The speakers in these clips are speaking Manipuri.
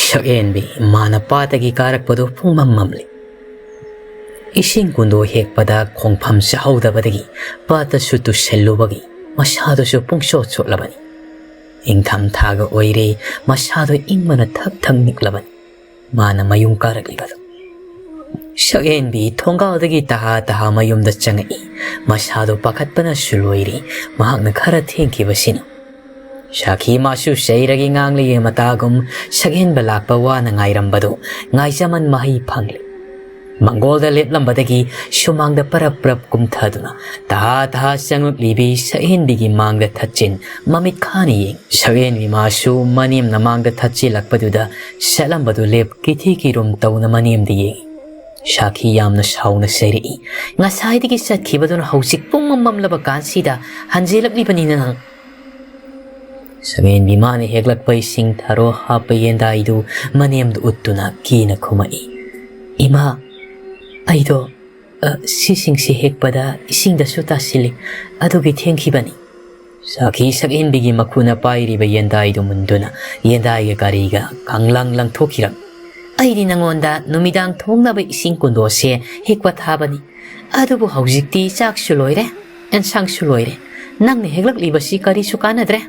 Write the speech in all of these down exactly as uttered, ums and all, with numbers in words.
ꯁꯛꯍꯦꯟꯕꯤ ꯃꯥꯅ ꯄꯥꯠꯇꯒꯤ ꯀꯥꯔꯛꯄꯗꯨ ꯄꯨꯡꯃꯝ ꯃꯝꯂꯤ꯫ ꯏꯁꯤꯡ ꯀꯨꯟꯗꯣ ꯍꯦꯛꯄꯗ ꯈꯣꯡꯐꯝ ꯆꯥꯍꯧꯗꯕꯗꯒꯤ ꯄꯥꯠꯇꯁꯨ ꯇꯨꯁꯜꯂꯨꯕꯒꯤ ꯃꯁꯥꯗꯨꯁꯨ ꯄꯨꯡꯁꯣꯠ ꯁꯣꯠꯂꯕꯅꯤ꯫ ꯏꯪꯊꯝ ꯊꯥꯒ ꯑꯣꯏꯔꯦ, ꯃꯁꯥꯗꯣ ꯏꯪꯕꯅ ꯊꯛ ꯊꯛ ꯅꯤꯛꯂꯕꯅꯤ꯫ ꯃꯥꯅ ꯃꯌꯨꯝ ꯀꯥꯔꯛꯂꯤꯕꯗꯨ꯫ ꯁꯛꯍꯦꯟꯕꯤ ꯊꯣꯡꯒꯥꯜꯗꯒꯤ ꯇꯍꯥ ꯇꯍꯥ ꯃꯌꯨꯝꯗ ꯆꯪꯉꯛꯏ꯫ ꯃꯁꯥꯗꯣ ꯄꯥꯈꯠꯄꯅꯁꯨ ꯂꯣꯏꯔꯤ, ꯃꯍꯥꯛꯅ ꯈꯔ ꯊꯦꯡꯈꯤꯕꯁꯤꯅ꯫ ꯁꯥꯈꯤ ꯃꯥꯁꯨ ꯆꯩꯔꯒꯤ ꯉꯥꯡꯂꯤꯒꯤ ꯃꯇꯥꯒꯨꯝ ꯁꯛꯍꯦꯟꯕ ꯂꯥꯛꯄ ꯋꯥꯅ ꯉꯥꯏꯔꯝꯕꯗꯨ ꯉꯥꯏꯖꯃꯟ ꯃꯍꯩ ꯐꯪꯂꯤ꯫ ꯃꯪꯒꯣꯜꯗ ꯂꯦꯞꯂꯝꯕꯗꯒꯤ ꯁꯨꯃꯥꯡꯗ ꯄꯔꯞ ꯄꯔꯞ ꯀꯨꯝꯊꯗꯨꯅ ꯇꯍꯥ ꯇꯍꯥ ꯆꯪꯂꯛꯂꯤꯕꯤ ꯁꯛꯍꯦꯟꯕꯤꯒꯤ ꯃꯥꯡꯗ ꯊꯠꯆꯤꯟ ꯃꯃꯤꯠ ꯈꯥꯅ ꯌꯦꯡ꯫ ꯁꯛꯍꯦꯟꯕꯤ ꯃꯥꯁꯨ ꯃꯅꯦꯝꯅ ꯃꯥꯡꯗ ꯊꯠꯆꯤꯜꯂꯛꯄꯗꯨꯗ ꯁꯠꯂꯝꯕꯗꯨ ꯂꯦꯞ ꯀꯤꯊꯤ ꯀꯤꯔꯨꯝ ꯇꯧꯅ ꯃꯅꯦꯝꯗ ꯌꯦꯡꯉꯤ꯫ ꯁꯥꯈꯤ ꯌꯥꯝꯅ ꯁꯥꯎꯅ ꯆꯩꯔꯛꯏ꯫ "ꯉꯁꯥꯏꯗꯒꯤ ꯆꯠꯈꯤꯕꯗꯨꯅ ꯍꯧꯖꯤꯛ ꯄꯨꯡ ꯃꯝꯂꯕ ꯀꯥꯟꯁꯤꯗ ꯍꯟꯖꯤꯜꯂꯛꯂꯤꯕꯅꯤꯅ ꯅꯪ?" ꯁꯛꯍꯦꯟꯕꯤ ꯃꯥꯅ ꯍꯦꯛꯂꯛꯄ ꯏꯁꯤꯡ ꯊꯔꯣ ꯍꯥꯞꯄ ꯌꯦꯟꯗꯥꯏꯗꯨ ꯃꯅꯦꯝꯗ ꯎꯠꯇꯨꯅ ꯀꯤꯅ ꯈꯨꯝꯃꯛꯏ꯫ "ꯏꯃꯥ, ꯑꯩꯗꯣ, ꯑ, ꯁꯤꯁꯤꯡꯁꯤ ꯍꯦꯛꯄꯗ ꯏꯁꯤꯡꯗꯁꯨ ꯇꯥꯁꯤꯜꯂꯤ, ꯑꯗꯨꯒꯤ ꯊꯦꯡꯈꯤꯕꯅꯤ꯫" ꯁꯥꯈꯤ ꯁꯛꯍꯦꯟꯕꯤꯒꯤ ꯃꯈꯨꯅ ꯄꯥꯏꯔꯤꯕ ꯌꯦꯟꯗꯥꯏꯗꯨ ꯃꯨꯟꯗꯨꯅ ꯌꯦꯟꯗꯥꯏꯒ ꯒꯥꯔꯤꯒ ꯈꯪꯂꯪ ꯂꯪꯊꯣꯛꯈꯤꯔꯝꯃꯤ꯫ "ꯑꯩꯗꯤ ꯅꯉꯣꯟꯗ ꯅꯨꯃꯤꯗꯥꯡ ꯊꯣꯡꯅꯕ ꯏꯁꯤꯡ ꯀꯨꯟꯗꯣꯁꯦ ꯍꯦꯛꯄ ꯊꯥꯕꯅꯤ, ꯑꯗꯨꯕꯨ ꯍꯧꯖꯤꯛꯇꯤ ꯆꯥꯛꯁꯨ ꯂꯣꯏꯔꯦ, ꯑꯦꯟꯁꯥꯡꯁꯨ ꯂꯣꯏꯔꯦ, ꯅꯪꯅ ꯍꯦꯛꯂꯛꯂꯤꯕꯁꯤ ꯀꯔꯤꯁꯨ ꯀꯥꯟꯅꯗ꯭ꯔꯦ꯫"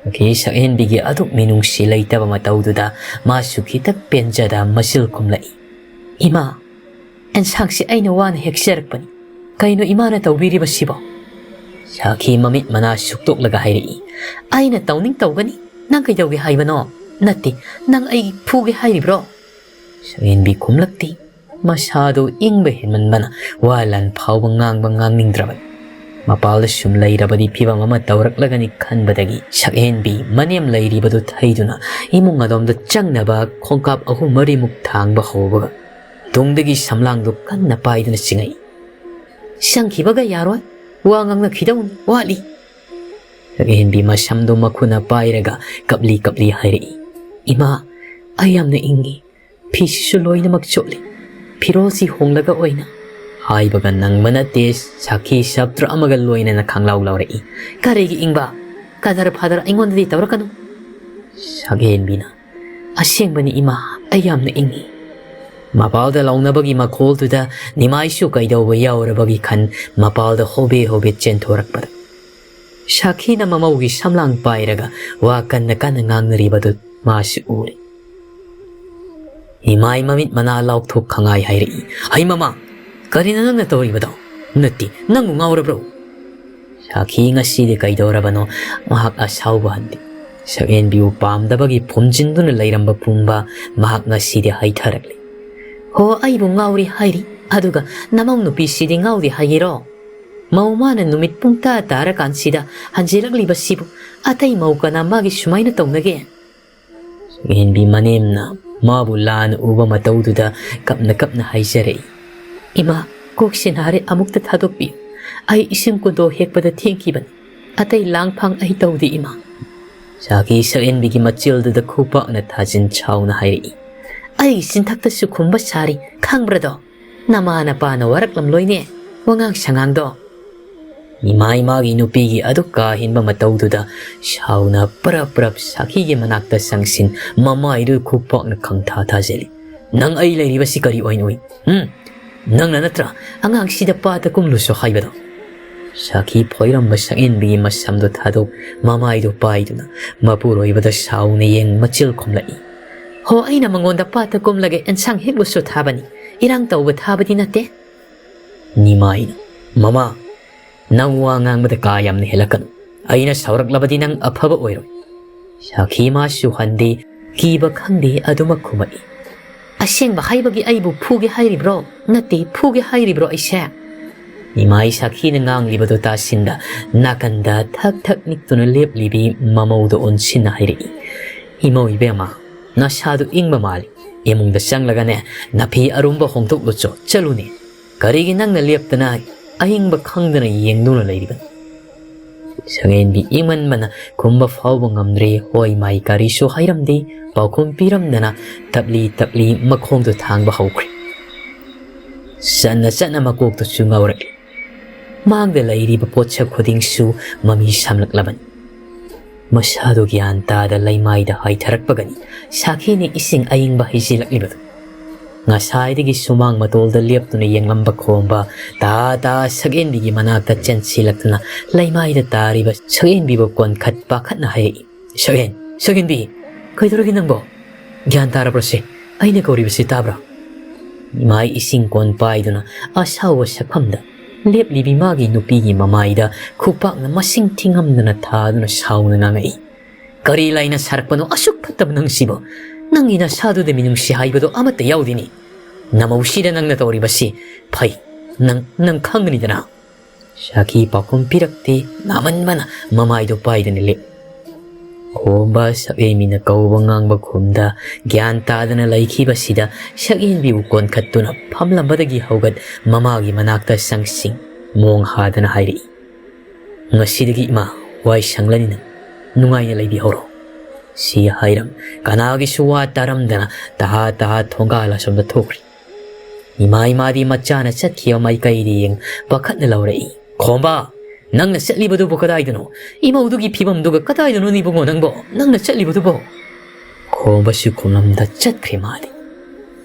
ꯁꯥꯈꯤ ꯁꯛꯍꯦꯟꯕꯤꯒꯤ ꯑꯗꯨꯛ ꯃꯤꯅꯨꯡꯁꯤ ꯂꯩꯇꯕ ꯃꯇꯧꯗꯨꯗ ꯃꯥꯁꯨ ꯈꯤꯇꯪ ꯄꯦꯟꯖꯗ ꯃꯆꯤꯜ ꯈꯨꯝꯂꯛꯏ꯫ "ꯏꯃꯥ, ꯑꯦꯟꯁꯥꯡꯁꯤ ꯑꯩꯅ ꯋꯥꯅ ꯍꯦꯛꯆꯔꯛꯄꯅꯤ꯫ ꯀꯩꯅꯣ ꯏꯃꯥꯅ ꯇꯧꯕꯤꯔꯤꯕꯁꯤꯕꯣ?" ꯁꯥꯈꯤ ꯃꯃꯤꯠ ꯃꯅꯥ ꯁꯨꯛꯇꯣꯛꯂꯒ ꯍꯥꯏꯔꯛꯏ꯫ "ꯑꯩꯅ ꯇꯧꯅꯤꯡ ꯇꯧꯒꯅꯤ꯫ ꯅꯪ ꯀꯩꯗꯧꯒꯦ ꯍꯥꯏꯕꯅꯣ? ꯅꯠꯇꯦ, ꯅꯪ ꯑꯩ ꯐꯨꯒꯦ ꯍꯥꯏꯔꯤꯕ꯭ꯔꯣ?" ꯁꯛꯍꯦꯟꯕꯤ ꯈꯨꯝꯂꯛꯇꯦ꯫ ꯃꯁꯥꯗꯨ ꯏꯪꯕ ꯍꯦꯟꯃꯟꯕꯅ ꯋꯥ ꯂꯥꯟ ꯐꯥꯎꯕ ꯉꯥꯡꯕ ꯉꯥꯡꯅꯤꯡꯗ꯭ꯔꯕꯅꯤ꯫ ꯃꯄꯥꯜꯗ ꯁꯨꯝ ꯂꯩꯔꯕꯗꯤ ꯐꯤꯕꯝ ꯑꯃ ꯇꯧꯔꯛꯂꯒꯅꯤ ꯈꯟꯕꯗꯒꯤ ꯁꯛꯍꯦꯟꯕꯤ ꯃꯅꯦꯝ ꯂꯩꯔꯤꯕꯗꯨ ꯊꯩꯗꯨꯅ ꯏꯃꯨꯡ ꯑꯗꯣꯝꯗ ꯆꯪꯅꯕ ꯈꯣꯡꯀꯥꯞ ꯑꯍꯨꯝ ꯃꯔꯤꯃꯨꯛ ꯊꯥꯡꯕ ꯍꯧꯕꯒ ꯇꯨꯡꯗꯒꯤ ꯁꯝꯂꯥꯡꯗꯨ ꯀꯟꯅ ꯄꯥꯏꯗꯨꯅ ꯆꯤꯡꯉꯛꯏ꯫ "ꯆꯪꯈꯤꯕꯒ ꯌꯥꯔꯣꯏ, ꯋꯥ ꯉꯥꯡꯅꯈꯤꯗꯧꯅꯤ, ꯋꯥꯠꯂꯤ꯫" ꯁꯛꯍꯦꯟꯕꯤ ꯃꯁꯝꯗꯨ ꯃꯈꯨꯅ ꯄꯥꯏꯔꯒ ꯀꯞꯂꯤ ꯀꯞꯂꯤ ꯍꯥꯏꯔꯛꯏ꯫ "ꯏꯃꯥ, ꯑꯩ ꯌꯥꯝꯅ ꯏꯪꯉꯤ꯫ ꯐꯤꯁꯤꯁꯨ ꯂꯣꯏꯅꯃꯛ ꯆꯣꯠꯂꯤ꯫ ꯐꯤꯔꯣꯜꯁꯤ ꯍꯣꯡꯂꯒ ꯑꯣꯏꯅ꯫" ꯍꯥꯏꯕꯒ ꯅꯪꯕ ꯅꯠꯇꯦ, ꯁꯥꯈꯤ ꯁꯞꯇ꯭ꯔ ꯑꯃꯒ ꯂꯣꯏꯅꯅ ꯈꯪꯂꯥꯎ ꯂꯥꯎꯔꯛꯏ꯫ "ꯀꯔꯤꯒꯤ ꯏꯪꯕ? ꯀꯗꯔ ꯐꯗꯔ ꯑꯩꯉꯣꯟꯗꯗꯤ ꯇꯧꯔꯛꯀꯅꯨ꯫" ꯁꯛꯍꯦꯟꯕꯤꯅ, "ꯑꯁꯦꯡꯕꯅꯤ ꯏꯃꯥ, ꯑꯩ ꯌꯥꯝꯅ ꯏꯪꯉꯤ꯫" ꯃꯄꯥꯜꯗ ꯂꯥꯎꯅꯕꯒꯤ ꯃꯈꯣꯜꯗꯨꯗ ꯅꯤꯃꯥꯏꯁꯨ ꯀꯩꯗꯧꯕ ꯌꯥꯎꯔꯕꯒꯤ ꯈꯟ ꯃꯄꯥꯜꯗ ꯍꯣꯕꯦ ꯍꯣꯕꯦ ꯆꯦꯟꯊꯣꯔꯛꯄꯗ ꯁꯥꯈꯤꯅ ꯃꯃꯧꯒꯤ ꯁꯝꯂꯥꯡ ꯄꯥꯏꯔꯒ ꯋꯥ ꯀꯟꯅ ꯀꯟꯅ ꯉꯥꯡꯅꯔꯤꯕꯗꯨ ꯃꯥꯁꯨ ꯎꯔꯦ꯫ ꯅꯤꯃꯥꯏ ꯃꯃꯤꯠ ꯃꯅꯥ ꯂꯥꯎꯊꯣꯛ ꯈꯉꯥꯏ ꯍꯥꯏꯔꯛꯏ, "ꯍꯩ ꯃꯃꯥ, ꯀꯔꯤꯅꯣ ꯅꯪꯅ ꯇꯧꯔꯤꯕꯗꯣ? ꯅꯠꯇꯦ, ꯅꯪꯕꯨ ꯉꯥꯎꯔꯕ꯭ꯔꯣ?" ꯁꯥꯈꯤ ꯉꯁꯤꯗꯤ ꯀꯩꯗꯧꯔꯕꯅꯣ? ꯃꯍꯥꯛ ꯑꯁꯥꯎꯕ ꯍꯟꯗꯦ꯫ ꯁꯛꯍꯦꯟꯕꯤꯕꯨ ꯄꯥꯝꯗꯕꯒꯤ ꯐꯨꯝꯖꯤꯟꯗꯨꯅ ꯂꯩꯔꯝꯕ ꯄꯨꯝꯕ ꯃꯍꯥꯛ ꯉꯁꯤꯗꯤ ꯍꯩꯊꯔꯛꯂꯦ꯫ "ꯍꯣ, ꯑꯩꯕꯨ ꯉꯥꯎꯔꯤ ꯍꯥꯏꯔꯤ, ꯑꯗꯨꯒ ꯅꯃꯧ ꯅꯨꯄꯤꯁꯤꯗꯤ ꯉꯥꯎꯗꯦ ꯍꯥꯏꯒꯦꯔꯣ? ꯃꯧ ꯃꯥꯅ ꯅꯨꯃꯤꯠ ꯄꯨꯡ ꯇꯔꯥ ꯇꯥꯔꯀꯥꯟꯁꯤꯗ ꯍꯟꯖꯤꯜꯂꯛꯂꯤꯕꯁꯤꯕꯨ ꯑꯇꯩ ꯃꯧ ꯀꯅꯥ ꯃꯥꯒꯤ ꯁꯨꯃꯥꯏꯅ ꯇꯧꯅꯒꯦ?" ꯁꯛꯍꯦꯟꯕꯤ ꯃꯅꯦꯝꯅ ꯃꯥꯕꯨ ꯂꯥꯟꯅ ꯎꯕ ꯃꯇꯧꯗꯨꯗ ꯀꯞꯅ ꯀꯞꯅ ꯍꯥꯏꯖꯔꯛꯏ, "ꯏꯃꯥ, ꯀꯣꯛꯁꯤ ꯅꯥꯔꯦ, ꯑꯃꯨꯛꯇ ꯊꯥꯗꯣꯛꯄꯤꯌꯨ꯫ ꯑꯩ ꯏꯁꯤꯡ ꯀꯨꯟꯗꯣ ꯍꯦꯛꯄꯗ ꯊꯦꯡꯈꯤꯕꯅꯤ꯫ ꯑꯇꯩ ꯂꯥꯡ ꯐꯥꯡ ꯑꯩ ꯇꯧꯗꯦ, ꯏꯃꯥ꯫" ꯁꯥꯈꯤ ꯁꯛꯍꯦꯟꯕꯤꯒꯤ ꯃꯆꯤꯜꯗꯨꯗ ꯈꯨꯄꯥꯛꯅ ꯊꯥꯖꯤꯟ ꯁꯥꯎꯅ ꯍꯥꯏꯔꯛꯏ, "ꯑꯩ ꯆꯤꯟꯊꯛꯇꯁꯨ ꯈꯨꯝꯕ ꯁꯥꯔꯤ, ꯈꯪꯕ꯭ꯔꯗꯣ? ꯅꯃꯥ ꯅꯄꯥꯅ ꯋꯥꯔꯛꯂꯝꯂꯣꯏꯅꯦ, ꯋꯥꯉꯥꯡ ꯁꯉꯥꯡꯗꯣ꯫" ꯏꯃꯥ ꯏꯃꯥꯒꯤ ꯅꯨꯄꯤꯒꯤ ꯑꯗꯨꯛ ꯀꯥ ꯍꯦꯟꯕ ꯃꯇꯧꯗꯨꯗ ꯁꯥꯎꯅ ꯄꯔꯞ ꯄꯔꯞ ꯁꯥꯈꯤꯒꯤ ꯃꯅꯥꯛꯇ ꯆꯪꯁꯤꯟ ꯃꯃꯥꯏꯗꯨ ꯈꯨꯄꯥꯛꯅ ꯈꯪꯊꯥ ꯊꯥꯖꯤꯜꯂꯤ꯫ "ꯅꯪ ꯑꯩ ꯂꯩꯔꯤꯕꯁꯤ ꯀꯔꯤ ꯑꯣꯏꯅ ꯎꯏ? ꯎꯝ? ꯅꯪꯅ ꯅꯠꯇ꯭ꯔꯥ ꯑꯉꯥꯡꯁꯤꯗ ꯄꯥꯠꯇ ꯀꯨꯝꯂꯨꯁꯨ ꯍꯥꯏꯕꯗꯣ?" ꯁꯥꯈꯤ ꯐꯣꯏꯔꯝꯕ ꯁꯛꯍꯦꯟꯕꯤꯒꯤ ꯃꯁꯝꯗꯨ ꯊꯥꯗꯣꯛ ꯃꯃꯥꯏꯗꯨ ꯄꯥꯏꯗꯨꯅ ꯃꯄꯨꯔꯣꯏꯕꯗ ꯁꯥꯎꯅ ꯌꯦꯡ ꯃꯆꯤꯜ ꯈꯨꯝꯂꯛꯏ꯫ "ꯍꯣ, ꯑꯩꯅ ꯃꯉꯣꯟꯗ ꯄꯥꯠꯇ ꯀꯨꯝꯂꯒ ꯑꯦꯟꯁꯥꯡ ꯍꯦꯛꯂꯨꯁꯨ ꯊꯥꯕꯅꯤ, ꯏꯔꯥꯡ ꯇꯧꯕ ꯊꯥꯕꯗꯤ ꯅꯠꯇꯦ꯫" ꯅꯤꯃꯥꯏꯅ, "ꯃꯃꯥ, ꯅꯪ ꯋꯥ ꯉꯥꯡꯕꯗ ꯀꯥ ꯌꯥꯝꯅ ꯍꯦꯜꯂꯛꯀꯅꯨ꯫ ꯑꯩꯅ ꯁꯥꯎꯔꯛꯂꯕꯗꯤ ꯅꯪ ꯑꯐꯕ ꯑꯣꯏꯔꯣꯏ꯫" ꯁꯥꯈꯤ ꯃꯥꯁꯨ ꯍꯟꯗꯦ, ꯀꯤꯕ ꯈꯪꯗꯦ ꯑꯗꯨꯃꯛ ꯈꯨꯝꯃꯛꯏ꯫ "ꯑꯁꯦꯡꯕ ꯍꯥꯏꯕꯒꯤ ꯑꯩꯕꯨ ꯐꯨꯒꯦ ꯍꯥꯏꯔꯤꯕ꯭ꯔꯣ? ꯅꯠꯇꯦ, ꯐꯨꯒꯦ ꯍꯥꯏꯔꯤꯕ꯭ꯔꯣ ꯑꯩꯁꯦ?" ꯏꯃꯥꯏ ꯁꯥꯈꯤꯅ ꯉꯥꯡꯂꯤꯕꯗꯨ ꯇꯥꯁꯤꯟꯗ ꯅꯥꯀꯟꯗ ꯊꯛ ꯊꯛ ꯅꯤꯛꯇꯨꯅ ꯂꯦꯞꯂꯤꯕꯤ ꯃꯃꯧꯗ ꯑꯣꯟꯁꯤꯟꯅ ꯍꯥꯏꯔꯛꯏ, "ꯏꯃꯧ ꯏꯕꯦꯝꯃ, ꯅꯁꯥꯗꯨ ꯏꯪꯕ ꯃꯥꯜꯂꯤ꯫ ꯏꯃꯨꯡꯗ ꯆꯪꯂꯒꯅꯦ, ꯅꯐꯤ ꯑꯔꯨꯝꯕ ꯍꯣꯡꯗꯣꯛꯂꯨꯆꯣ, ꯆꯠꯂꯨꯅꯦ꯫ ꯀꯔꯤꯒꯤ ꯅꯪꯅ ꯂꯦꯞꯇꯅ ꯑꯍꯤꯡꯕ ꯈꯪꯗꯅ ꯌꯦꯡꯗꯨꯅ ꯂꯩꯔꯤꯕꯅꯣ?" ꯁꯛꯍꯦꯟꯕꯤ ꯏꯪꯃꯟꯕꯅ ꯈꯨꯝꯕ ꯐꯥꯎꯕ ꯉꯝꯗ꯭ꯔꯦ꯫ ꯍꯣꯏ ꯃꯥꯏ ꯀꯔꯤꯁꯨ ꯍꯥꯏꯔꯝꯗꯦ꯫ ꯄꯥꯎꯈꯨꯝ ꯄꯤꯔꯝꯗꯅ ꯇꯞꯂꯤ ꯇꯞꯂꯤ ꯃꯈꯣꯡꯗꯨ ꯊꯥꯡꯕ ꯍꯧꯈ꯭ꯔꯦ꯫ ꯆꯠꯅ ꯆꯠꯅ ꯃꯀꯣꯛꯇꯨꯁꯨ ꯉꯥꯎꯔꯛꯂꯦ꯫ ꯃꯥꯡꯗ ꯂꯩꯔꯤꯕ ꯄꯣꯠꯁꯛ ꯈꯨꯗꯤꯡꯁꯨ ꯃꯃꯤ ꯁꯥꯝꯂꯛꯂꯕꯅꯤ꯫ ꯃꯁꯥꯗꯨ ꯒ꯭ꯌꯥꯟ ꯇꯥꯗ ꯂꯩꯃꯥꯏꯗ ꯍꯥꯏꯊꯔꯛꯄꯒꯅꯤ ꯁꯥꯈꯤꯅ ꯏꯁꯤꯡ ꯑꯏꯪꯕ ꯍꯩꯖꯤꯜꯂꯛꯂꯤꯕꯗꯨ꯫ ꯉꯁꯥꯏꯗꯒꯤ ꯁꯨꯃꯥꯡ ꯃꯇꯣꯜꯗ ꯂꯦꯞꯇꯨꯅ ꯌꯦꯡꯂꯝꯕ ꯈꯣꯝꯕ ꯇꯥ ꯇꯥ ꯁꯛꯍꯦꯟꯕꯤꯒꯤ ꯃꯅꯥꯛꯇ ꯆꯦꯟꯁꯤꯜꯂꯛꯇꯨꯅ ꯂꯩꯃꯥꯏꯗ ꯇꯥꯔꯤꯕ ꯁꯛꯍꯦꯟꯕꯤꯕꯨ ꯀꯣꯟꯈꯠ ꯄꯥꯈꯠꯅ ꯍꯥꯏꯔꯛꯏ꯫ "ꯁꯛꯍꯦꯟ, ꯁꯛꯍꯦꯟꯕꯤ, ꯀꯩꯗꯧꯔꯒꯦ ꯅꯪꯕꯣ? ꯒ꯭ꯌꯥꯟ ꯇꯥꯔꯕ꯭ꯔꯣꯁꯦ? ꯑꯩꯅ ꯀꯧꯔꯤꯕꯁꯤ ꯇꯥꯕ꯭ꯔꯥ?" ꯏꯃꯥꯏ ꯏꯁꯤꯡ ꯀꯣꯟ ꯄꯥꯏꯗꯨꯅ ꯑꯁꯥꯎꯕ ꯁꯛꯐꯝꯗ ꯂꯦꯞꯂꯤꯕꯤ ꯃꯥꯒꯤ ꯅꯨꯄꯤꯒꯤ ꯃꯃꯥꯏꯗ ꯈꯨꯄꯥꯛꯅ ꯃꯁꯤꯡ ꯊꯤꯉꯝꯗꯅ ꯊꯥꯗꯨꯅ ꯁꯥꯎꯅ ꯉꯥꯡꯉꯛꯏ꯫ "ꯀꯔꯤ ꯂꯥꯏꯅ ꯁꯥꯔꯛꯄꯅꯣ ꯑꯁꯨꯛ ꯐꯠꯇꯕ ꯅꯪꯁꯤꯕꯣ? ꯅꯪꯒꯤ ꯅꯁꯥꯗꯨꯗ ꯃꯤꯅꯨꯡꯁꯤ ꯍꯥꯏꯕꯗꯣ ꯑꯃꯠꯇ ꯌꯥꯎꯗꯦꯅꯤ꯫ ꯅꯃꯧꯁꯤꯗ ꯅꯪꯅ ꯇꯧꯔꯤꯕꯁꯤ ꯐꯩ꯫ ꯅꯪ, ꯅꯪ ꯈꯪꯒꯅꯤꯗꯅ?" ꯁꯥꯈꯤ ꯄꯥꯎꯈꯨꯝ ꯄꯤꯔꯛꯇꯦ꯫ ꯅꯥꯃꯟꯕꯅ ꯃꯃꯥꯏꯗꯨ ꯄꯥꯏꯗꯨꯅ ꯂꯦꯞ꯫ ꯈꯣꯝꯕ ꯁꯛꯍꯦꯟꯕꯤꯅ ꯀꯧꯕ ꯉꯥꯡꯕ ꯈꯨꯝꯗ ꯒ꯭ꯌꯥꯟ ꯇꯥꯗꯅ ꯂꯩꯈꯤꯕꯁꯤꯗ ꯁꯛꯍꯦꯟꯕꯤꯕꯨ ꯀꯣꯟꯈꯠꯇꯨꯅ ꯐꯝꯂꯝꯕꯗꯒꯤ ꯍꯧꯒꯠ ꯃꯃꯥꯒꯤ ꯃꯅꯥꯛꯇ ꯆꯪꯁꯤꯡ ꯃꯣꯡ ꯍꯥꯗꯅ ꯍꯥꯏꯔꯛꯏ꯫ "ꯉꯁꯤꯗꯒꯤ ꯏꯃꯥ ꯋꯥꯏ ꯁꯪꯂꯅꯤ ꯅꯪ꯫ ꯅꯨꯡꯉꯥꯏꯅ ꯂꯩꯕꯤꯍꯧꯔꯣ꯫" ꯁꯤ ꯍꯥꯏꯔꯝ ꯀꯅꯥꯒꯤꯁꯨ ꯋꯥ ꯇꯥꯔꯝꯗꯅ ꯇꯍꯥ ꯇꯍꯥ ꯊꯣꯡꯒꯥꯜ ꯑꯁꯣꯝꯗ ꯊꯣꯛꯈ꯭ꯔꯤ꯫ ꯏꯃꯥ ꯏꯃꯥꯗꯤ ꯃꯆꯥꯅ ꯆꯠꯈꯤꯕ ꯃꯥꯏꯀꯩꯗ ꯌꯦꯡ ꯄꯥꯈꯠꯅ ꯂꯧꯔꯛꯏ꯫ "ꯈꯣꯝꯕ, ꯅꯪꯅ ꯆꯠꯂꯤꯕꯗꯨꯕꯨ ꯀꯗꯥꯏꯗꯅꯣ? ꯏꯃꯧꯗꯨꯒꯤ ꯐꯤꯕꯝꯗꯨꯒ ꯀꯗꯥꯏꯗꯅꯣ ꯏꯕꯨꯡꯉꯣ ꯅꯪꯕꯣ? ꯅꯪꯅ ꯆꯠꯂꯤꯕꯗꯨꯕꯣ?" ꯈꯣꯝꯕꯁꯨ ꯈꯨꯝꯂꯝꯗ ꯆꯠꯈ꯭ꯔꯦ ꯃꯥꯗꯤ꯫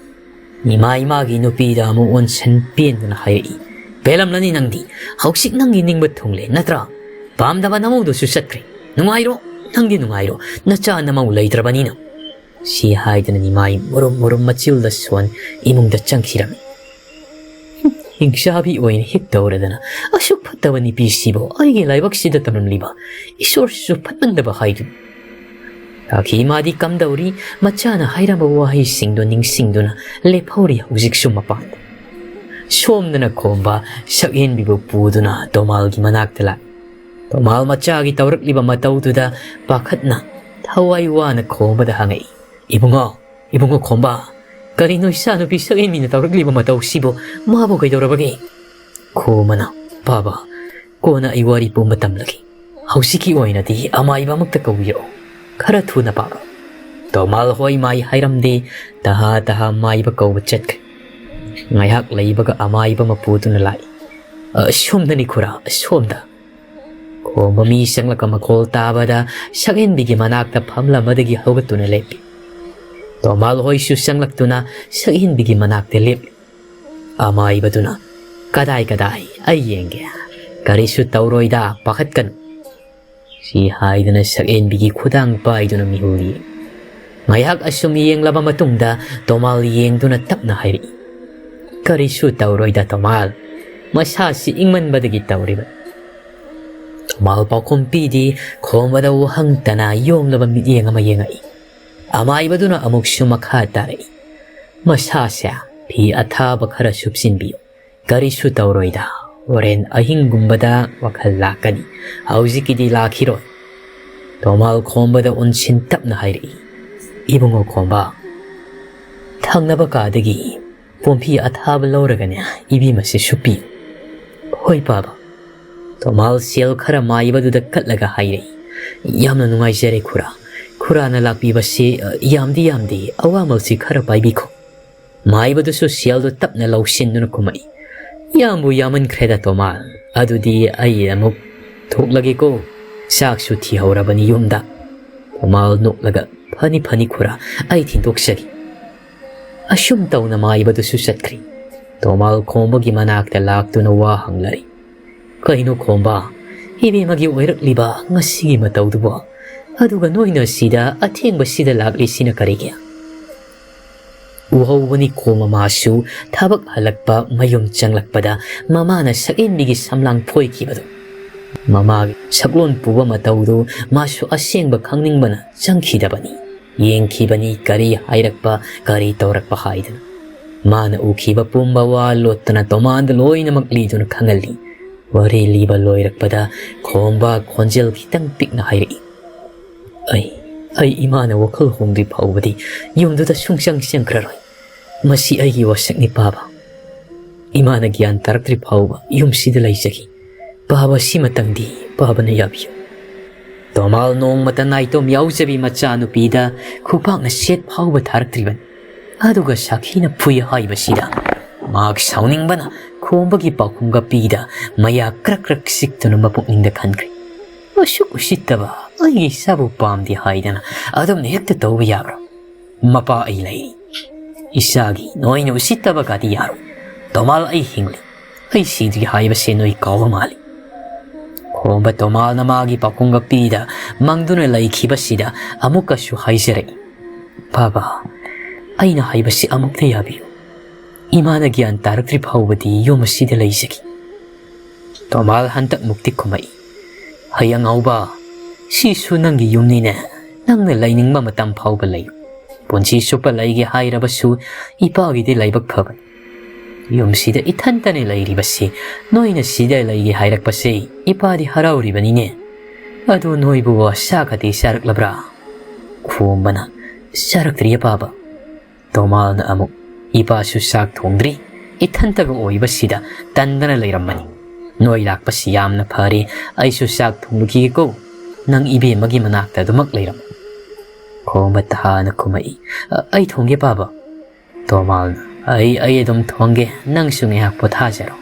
ꯏꯃꯥ ꯏꯃꯥꯒꯤ ꯅꯨꯄꯤꯗ ꯑꯃꯨꯛ ꯑꯣꯟꯁꯟ ꯄꯦꯟꯗꯨꯅ ꯍꯥꯏꯔꯛꯏ꯫ "ꯄꯦꯜꯂꯝꯂꯅꯤ ꯅꯪꯗꯤ꯫ ꯍꯧꯖꯤꯛ ꯅꯪꯒꯤ ꯅꯤꯡꯕ ꯊꯨꯡꯂꯦ ꯅꯠꯇ꯭ꯔꯥ? ꯄꯥꯝꯗꯕ ꯅꯃꯧꯗꯨꯁꯨ ꯆꯠꯈ꯭ꯔꯦ꯫ ꯅꯨꯡꯉꯥꯏꯔꯣ, ꯅꯪꯗꯤ ꯅꯨꯡꯉꯥꯏꯔꯣ꯫ ꯅꯆꯥ ꯅꯃꯧ ꯂꯩꯇ꯭ꯔꯕꯅꯤꯅ꯫" ꯁꯤ ꯍꯥꯏꯗꯨꯅ ꯅꯤꯃꯥꯏ ꯃꯨꯔꯨꯝ ꯃꯨꯔꯨꯝ ꯃꯆꯤꯜꯗ ꯁꯣꯟ ꯏꯃꯨꯡꯗ ꯆꯪꯈꯤꯔꯝꯃꯤ꯫ ꯍꯤꯡꯆꯥꯕꯤ ꯑꯣꯏꯅ ꯍꯤꯞ ꯇꯧꯔꯗꯅ ꯑꯁꯨꯛ ꯐꯠꯇꯕ ꯅꯨꯄꯤꯁꯤꯕꯨ ꯑꯩꯒꯤ ꯂꯥꯏꯕꯛꯁꯤꯗ ꯇꯝꯂꯝꯂꯤꯕ ꯏꯁꯣꯔꯁꯤꯁꯨ ꯐꯠꯃꯟꯗꯕ ꯍꯥꯏꯗꯨꯅꯤ꯫ ꯁꯥꯈꯤ ꯃꯥꯗꯤ ꯀꯝꯗꯧꯔꯤ ꯃꯆꯥꯅ ꯍꯥꯏꯔꯝꯕ ꯋꯥꯍꯩꯁꯤꯡꯗꯣ ꯅꯤꯡꯁꯤꯡꯗꯨꯅ ꯂꯦꯞꯍꯧꯔꯤ ꯍꯧꯖꯤꯛꯁꯨ ꯃꯄꯥꯟꯗ꯫ ꯁꯣꯝꯗꯅ ꯈꯣꯝꯕ ꯁꯛꯍꯦꯟꯕꯤꯕꯨ ꯄꯨꯗꯨꯅ ꯇꯣꯃꯥꯜꯒꯤ ꯃꯅꯥꯛꯇ ꯂꯥꯛꯏ꯫ ꯇꯣꯃꯥꯜ ꯃꯆꯥꯒꯤ ꯇꯧꯔꯛꯂꯤꯕ ꯃꯇꯧꯗꯨꯗ ꯄꯥꯈꯠꯅ ꯊꯋꯥꯏ ꯋꯥꯅ ꯈꯣꯝꯕꯗ ꯍꯪꯉꯛꯏ, "ꯏꯕꯨꯡꯉꯣ, ꯏꯕꯨꯡꯉꯣ ꯈꯣꯝꯕ, ꯀꯔꯤꯅꯣ ꯏꯆꯥꯅꯨꯄꯤ ꯁꯛꯍꯦꯟꯕꯤꯅ ꯇꯧꯔꯛꯂꯤꯕ ꯃꯇꯧꯁꯤꯕꯨ? ꯃꯥꯕꯨ ꯀꯩꯗꯧꯔꯕꯒꯦ?" ꯈꯣꯝꯕꯅ, "ꯄꯥꯕ, ꯀꯣꯟꯅ ꯑꯩ ꯋꯥꯔꯤ ꯄꯨꯝꯕ ꯇꯝꯂꯒꯦ꯫ ꯍꯧꯖꯤꯛꯀꯤ ꯑꯣꯏꯅꯗꯤ ꯑꯃꯥꯏꯕ ꯑꯃꯛꯇ ꯀꯧꯕꯤꯔꯛꯑꯣ꯫ ꯈꯔ ꯊꯨꯅ ꯄꯥꯕ꯫" ꯇꯣꯃꯥꯜ ꯍꯣꯏ ꯃꯥꯏ ꯍꯥꯏꯔꯝꯗꯦ꯫ ꯇꯍꯥ ꯇꯍꯥ ꯃꯥꯏꯕ ꯀꯧꯕ ꯆꯠꯈ꯭ꯔꯦ꯫ ꯉꯥꯏꯍꯥꯛ ꯂꯩꯕꯒ ꯑꯃꯥꯏꯕ ꯃꯄꯨꯗꯨꯅ ꯂꯥꯛꯏ꯫ "ꯑ, ꯁꯣꯝꯗꯅꯤ ꯈꯨꯔꯥ, ꯁꯣꯝꯗ꯫" ꯈꯣꯝꯕ ꯃꯤ ꯆꯪꯂꯛꯄ ꯃꯈꯣꯜ ꯇꯥꯕꯗ ꯁꯛꯍꯦꯟꯕꯤꯒꯤ ꯃꯅꯥꯛꯇ ꯐꯝꯂꯝꯕꯗꯒꯤ ꯍꯧꯒꯠꯇꯨꯅ ꯂꯦꯞꯄꯤ꯫ ꯇꯣꯃꯥꯜ ꯍꯣꯏꯁꯨ ꯆꯪꯂꯛꯇꯨꯅ ꯁꯛꯍꯦꯟꯕꯤꯒꯤ ꯃꯅꯥꯛꯇ ꯂꯦꯞꯂꯤ꯫ ꯑꯃꯥꯏꯕꯗꯨꯅ, "ꯀꯗꯥꯏ ꯀꯗꯥꯏ? ꯑꯩ ꯌꯦꯡꯒꯦ꯫ ꯀꯔꯤꯁꯨ ꯇꯧꯔꯣꯏꯗ, ꯄꯥꯈꯠꯀꯅꯨ"꯫ ꯁꯤ ꯍꯥꯏꯗꯨꯅ ꯁꯛꯍꯦꯟꯕꯤꯒꯤ ꯈꯨꯗꯥꯡ ꯄꯥꯏꯗꯨꯅ ꯃꯤꯍꯨꯜꯂꯤ꯫ ꯉꯥꯏꯍꯥꯛ ꯑꯁꯨꯝ ꯌꯦꯡꯂꯕ ꯃꯇꯨꯡꯗ ꯇꯣꯃꯥꯜ ꯌꯦꯡꯗꯨꯅ ꯇꯞꯅ ꯍꯥꯏꯔꯛꯏ, "ꯀꯔꯤꯁꯨ ꯇꯧꯔꯣꯏꯗ ꯇꯣꯃꯥꯜ, ꯃꯁꯥꯁꯤ ꯏꯪꯃꯟꯕꯗꯒꯤ ꯇꯧꯔꯤꯕ"꯫ ꯇꯣꯃꯥꯜ ꯄꯥꯎꯈꯨꯝ ꯄꯤꯗꯦ, ꯈꯣꯝꯕꯗ ꯋꯥꯍꯪ ꯇꯅ ꯌꯣꯝꯂꯕ ꯃꯤꯠꯌꯦꯡ ꯑꯃ ꯌꯦꯡꯉꯛꯏ꯫ ꯑꯃꯥꯏꯕꯗꯨꯅ ꯑꯃꯨꯛꯁꯨ ꯃꯈꯥ ꯇꯥꯔꯛꯏ, "ꯃꯁꯥꯁꯦ ꯐꯤ ꯑꯊꯥꯕ ꯈꯔ ꯁꯨꯞꯆꯤꯟꯕꯤꯌꯨ꯫ ꯀꯔꯤꯁꯨ ꯇꯧꯔꯣꯏꯗ, ꯍꯣꯔꯦꯟ ꯑꯍꯤꯡꯒꯨꯝꯕꯗ ꯋꯥꯈꯜ ꯂꯥꯛꯀꯅꯤ, ꯍꯧꯖꯤꯛꯀꯤꯗꯤ ꯂꯥꯛꯈꯤꯔꯣꯏ"꯫ ꯇꯣꯃꯥꯜ ꯈꯣꯝꯕꯗ ꯑꯣꯟꯁꯤꯟ ꯇꯞꯅ ꯍꯥꯏꯔꯛꯏ, "ꯏꯕꯨꯡꯉꯣ ꯈꯣꯝꯕ, ꯊꯪꯅꯕ ꯀꯥꯗꯒꯤ ꯄꯣꯝꯐꯤ ꯑꯊꯥꯕ ꯂꯧꯔꯒꯅꯦ, ꯏꯕꯦꯝꯃꯁꯦ ꯁꯨꯞꯄꯤꯌꯨ"꯫ "ꯍꯣꯏ ꯄꯥꯕ"꯫ ꯇꯣꯃꯥꯜ ꯁꯦꯜ ꯈꯔ ꯃꯥꯏꯕꯗꯨꯗ ꯀꯠꯂꯒ ꯍꯥꯏꯔꯛꯏ, "ꯌꯥꯝꯅ ꯅꯨꯡꯉꯥꯏꯖꯔꯦ ꯈꯨꯔꯥ꯫ ꯈꯨꯔꯥꯅ ꯂꯥꯛꯄꯤꯕꯁꯤ, ꯑ, ꯌꯥꯝꯗꯤ ꯌꯥꯝꯗꯦ, ꯑꯋꯥꯃꯜꯁꯤ ꯈꯔ ꯄꯥꯏꯕꯤꯈꯣ"꯫ ꯃꯥꯏꯕꯗꯨꯁꯨ ꯁꯦꯜꯗꯨ ꯇꯞꯅ ꯂꯧꯁꯤꯟꯗꯨꯅ ꯈꯨꯝꯃꯛꯏ, "ꯌꯥꯝꯕꯨ ꯌꯥꯝꯃꯟꯈ꯭ꯔꯦꯗ ꯇꯣꯃꯥꯜ, ꯑꯗꯨꯗꯤ ꯑꯩ ꯑꯃꯨꯛ ꯊꯣꯛꯂꯒꯦꯀꯣ, ꯆꯥꯛꯁꯨ ꯊꯤꯍꯧꯔꯕꯅꯤ ꯌꯨꯝꯗ"꯫ ꯇꯣꯃꯥꯜ ꯅꯣꯛꯂꯒ, "ꯐꯅꯤ ꯐꯅꯤ ꯈꯨꯔꯥ, ꯑꯩ ꯊꯤꯟꯗꯣꯛꯆꯒꯦ"꯫ ꯑꯁꯨꯝ ꯇꯧꯅ ꯃꯥꯏꯕꯗꯨꯁꯨ ꯆꯠꯈ꯭ꯔꯤ꯫ ꯇꯣꯃꯥꯜ ꯈꯣꯝꯕꯒꯤ ꯃꯅꯥꯛꯇ ꯂꯥꯛꯇꯨꯅ ꯋꯥ ꯍꯪꯂꯔꯤ, "ꯀꯩꯅꯣ ꯈꯣꯝꯕ, ꯏꯕꯦꯝꯃꯒꯤ ꯑꯣꯏꯔꯛꯂꯤꯕ ꯉꯁꯤꯒꯤ ꯃꯇꯧꯗꯨꯕꯣ? ꯑꯗꯨꯒ ꯅꯣꯏꯅ ꯁꯤꯗ ꯑꯊꯦꯡꯕꯁꯤꯗ ꯂꯥꯛꯂꯤꯁꯤꯅ ꯀꯔꯤꯒꯤ?" ꯎꯍꯧꯕꯅꯤ ꯈꯣꯝꯕ ꯃꯥꯁꯨ ꯊꯕꯛ ꯍꯜꯂꯛꯄ ꯃꯌꯨꯝ ꯆꯪꯂꯛꯄꯗ ꯃꯃꯥꯅ ꯁꯛꯍꯦꯟꯕꯤꯒꯤ ꯁꯝꯂꯥꯡ ꯐꯣꯏꯈꯤꯕꯗꯨ꯫ ꯃꯃꯥꯒꯤ ꯁꯛꯂꯣꯟ ꯄꯨꯕ ꯃꯇꯧꯗꯨ ꯃꯥꯁꯨ ꯑꯁꯦꯡꯕ ꯈꯪꯅꯤꯡꯕꯅ ꯆꯪꯈꯤꯗꯕꯅꯤ꯫ ꯌꯦꯡꯈꯤꯕꯅꯤ ꯀꯔꯤ ꯍꯥꯏꯔꯛꯄ, ꯀꯔꯤ ꯇꯧꯔꯛꯄ ꯍꯥꯏꯗꯅ꯫ ꯃꯥꯅ ꯎꯈꯤꯕ ꯄꯨꯝꯕ ꯋꯥ ꯂꯣꯠꯇꯅ ꯇꯣꯃꯥꯟꯗ ꯂꯣꯏꯅꯃꯛ ꯂꯤꯗꯨꯅ ꯈꯪꯍꯜꯂꯤ꯫ ꯋꯥꯔꯤ ꯂꯤꯕ ꯂꯣꯏꯔꯛꯄꯗ ꯈꯣꯝꯕ ꯈꯣꯟꯖꯦꯜ ꯈꯤꯇꯪ ꯄꯤꯛꯅ ꯍꯥꯏꯔꯛꯏ, "ꯑꯩ, ꯑꯩ ꯏꯃꯥꯅ ꯋꯥꯈꯜ ꯍꯣꯡꯗ꯭ꯔꯤ ꯐꯥꯎꯕꯗꯤ ꯌꯨꯝꯗꯨꯗ ꯁꯨꯡꯆꯪ ꯆꯪꯈ꯭ꯔꯔꯣꯏ꯫ ꯃꯁꯤ ꯑꯩꯒꯤ ꯋꯥꯁꯛꯅꯤ ꯄꯥꯕ꯫ ꯏꯃꯥꯅ ꯒ꯭ꯌꯥꯟ ꯇꯥꯔꯛꯇ꯭ꯔꯤ ꯐꯥꯎꯕ ꯌꯨꯝꯁꯤꯗ ꯂꯩꯖꯒꯦ꯫ ꯄꯥꯕ ꯁꯤꯃꯇꯪꯗꯤ ꯄꯥꯕꯅ ꯌꯥꯕꯤꯌꯨ"꯫ ꯇꯣꯃꯥꯜ ꯅꯣꯡꯃꯇ ꯅꯥꯏꯇꯣꯝ ꯌꯥꯎꯖꯕꯤ ꯃꯆꯥꯅꯨꯄꯤꯗ ꯈꯨꯄꯥꯛꯅ ꯁꯦꯠ ꯐꯥꯎꯕ ꯊꯥꯔꯛꯇ꯭ꯔꯤꯕꯅꯤ꯫ ꯑꯗꯨꯒ ꯁꯥꯈꯤꯅ ꯐꯨꯏ ꯍꯥꯏꯕꯁꯤꯗ ꯃꯍꯥꯛ ꯁꯥꯎꯅꯤꯡꯕꯅ ꯈꯣꯝꯕꯒꯤ ꯄꯥꯎꯈꯨꯝꯒ ꯄꯤꯗ ꯃꯌꯥ ꯀ꯭ꯔꯛ ꯀ꯭ꯔꯛ ꯆꯤꯛꯇꯨꯅ ꯃꯄꯨꯛꯅꯤꯡꯗ ꯈꯟꯈ꯭ꯔꯦ꯫ ꯑꯁꯨꯛ ꯎꯁꯤꯠꯇꯕ ꯑꯩꯒꯤ ꯏꯆꯥꯕꯨ ꯄꯥꯝꯗꯦ ꯍꯥꯏꯗꯅ ꯑꯗꯨꯝꯅ ꯍꯦꯛꯇ ꯇꯧꯕ ꯌꯥꯕ꯭ꯔꯥ? ꯃꯄꯥ ꯑꯩ ꯂꯩꯔꯤ꯫ ꯏꯆꯥꯒꯤ ꯅꯣꯏꯅ ꯎꯁꯤꯠꯇꯕꯒꯗꯤ ꯌꯥꯔꯣꯏ꯫ ꯇꯣꯃꯥꯜ, ꯑꯩ ꯍꯤꯡꯂꯤ꯫ ꯑꯩ ꯁꯤꯗ꯭ꯔꯤ ꯍꯥꯏꯕꯁꯦ ꯅꯣꯏ ꯀꯥꯎꯕ ꯃꯥꯜꯂꯤ꯫ ꯈꯣꯝꯕ ꯇꯣꯃꯥꯜꯅ ꯃꯥꯒꯤ ꯄꯥꯈꯣꯡꯒ ꯄꯤꯗ ꯃꯪꯗꯨꯅ ꯂꯩꯈꯤꯕꯁꯤꯗ ꯑꯃꯨꯛꯀꯁꯨ ꯍꯥꯏꯖꯔꯛꯏ, "ꯕꯥꯕꯥ, ꯑꯩꯅ ꯍꯥꯏꯕꯁꯤ ꯑꯃꯨꯛꯇ ꯌꯥꯕꯤꯌꯨ꯫ ꯏꯃꯥꯅ ꯒ꯭ꯌꯥꯟ ꯇꯥꯔꯛꯇ꯭ꯔꯤ ꯐꯥꯎꯕꯗꯤ ꯌꯨꯝ ꯑꯁꯤꯗ ꯂꯩꯖꯒꯦ"꯫ ꯇꯣꯃꯥꯜ ꯍꯟꯗꯛ ꯃꯨꯛꯇꯤ ꯈꯨꯝꯃꯛꯏ, "ꯍꯩ ꯑꯉꯧꯕ, ꯁꯤꯁꯨ ꯅꯪꯒꯤ ꯌꯨꯝꯅꯤꯅꯦ꯫ ꯅꯪꯅ ꯂꯩꯅꯤꯡꯕ ꯃꯇꯝ ꯐꯥꯎꯕ ꯂꯩꯌꯨ꯫ ꯄꯨꯟꯁꯤ ꯆꯨꯞꯄ ꯂꯩꯒꯦ ꯍꯥꯏꯔꯕꯁꯨ ꯏꯄꯥꯒꯤꯗꯤ ꯂꯥꯏꯕꯛ ꯐꯕꯅꯤ꯫ ꯌꯨꯝꯁꯤꯗ ꯏꯊꯟꯇꯅ ꯂꯩꯔꯤꯕꯁꯤ, ꯅꯣꯏꯅ ꯁꯤꯗ ꯂꯩꯒꯦ ꯍꯥꯏꯔꯛꯄꯁꯦ ꯏꯄꯥꯗꯤ ꯍꯔꯥꯎꯔꯤꯕꯅꯤꯅꯦ꯫ ꯑꯗꯨ ꯅꯣꯏꯕꯨ ꯆꯥꯛꯀꯗꯤ ꯆꯥꯔꯛꯂꯕ꯭ꯔꯥ?" ꯈꯣꯝꯕꯅ, "ꯆꯥꯔꯛꯇ꯭ꯔꯤꯌꯦ ꯄꯥꯕ"꯫ ꯇꯣꯃꯥꯜꯅ ꯑꯃꯨꯛ, "ꯏꯄꯥꯁꯨ ꯆꯥꯛ ꯊꯣꯡꯗ꯭ꯔꯤ, ꯏꯊꯟꯇꯒ ꯑꯣꯏꯕꯁꯤꯗ ꯇꯟꯗꯅ ꯂꯩꯔꯝꯕꯅꯤ꯫ ꯅꯣꯏ ꯂꯥꯛꯄꯁꯤ ꯌꯥꯝꯅ ꯐꯔꯦ, ꯑꯩꯁꯨ ꯆꯥꯛ ꯊꯣꯡꯂꯨꯈꯤꯒꯦꯀꯣ꯫ ꯅꯪ ꯏꯕꯦꯝꯃꯒꯤ ꯃꯅꯥꯛꯇ ꯑꯗꯨꯃꯛ ꯂꯩꯔꯝꯃꯨ"꯫ ꯈꯣꯝꯕ ꯇꯍꯥꯅ ꯈꯨꯝꯃꯛꯏ, "ꯑ-, ꯑꯩ ꯊꯣꯡꯒꯦ ꯄꯥꯕ"꯫ ꯇꯣꯃꯥꯜꯅ, "ꯑꯩ, ꯑꯩ ꯑꯗꯨꯝ ꯊꯣꯡꯒꯦ, ꯅꯪꯁꯨ ꯉꯥꯏꯍꯥꯛ ꯄꯣꯊꯥꯖꯔꯣ"꯫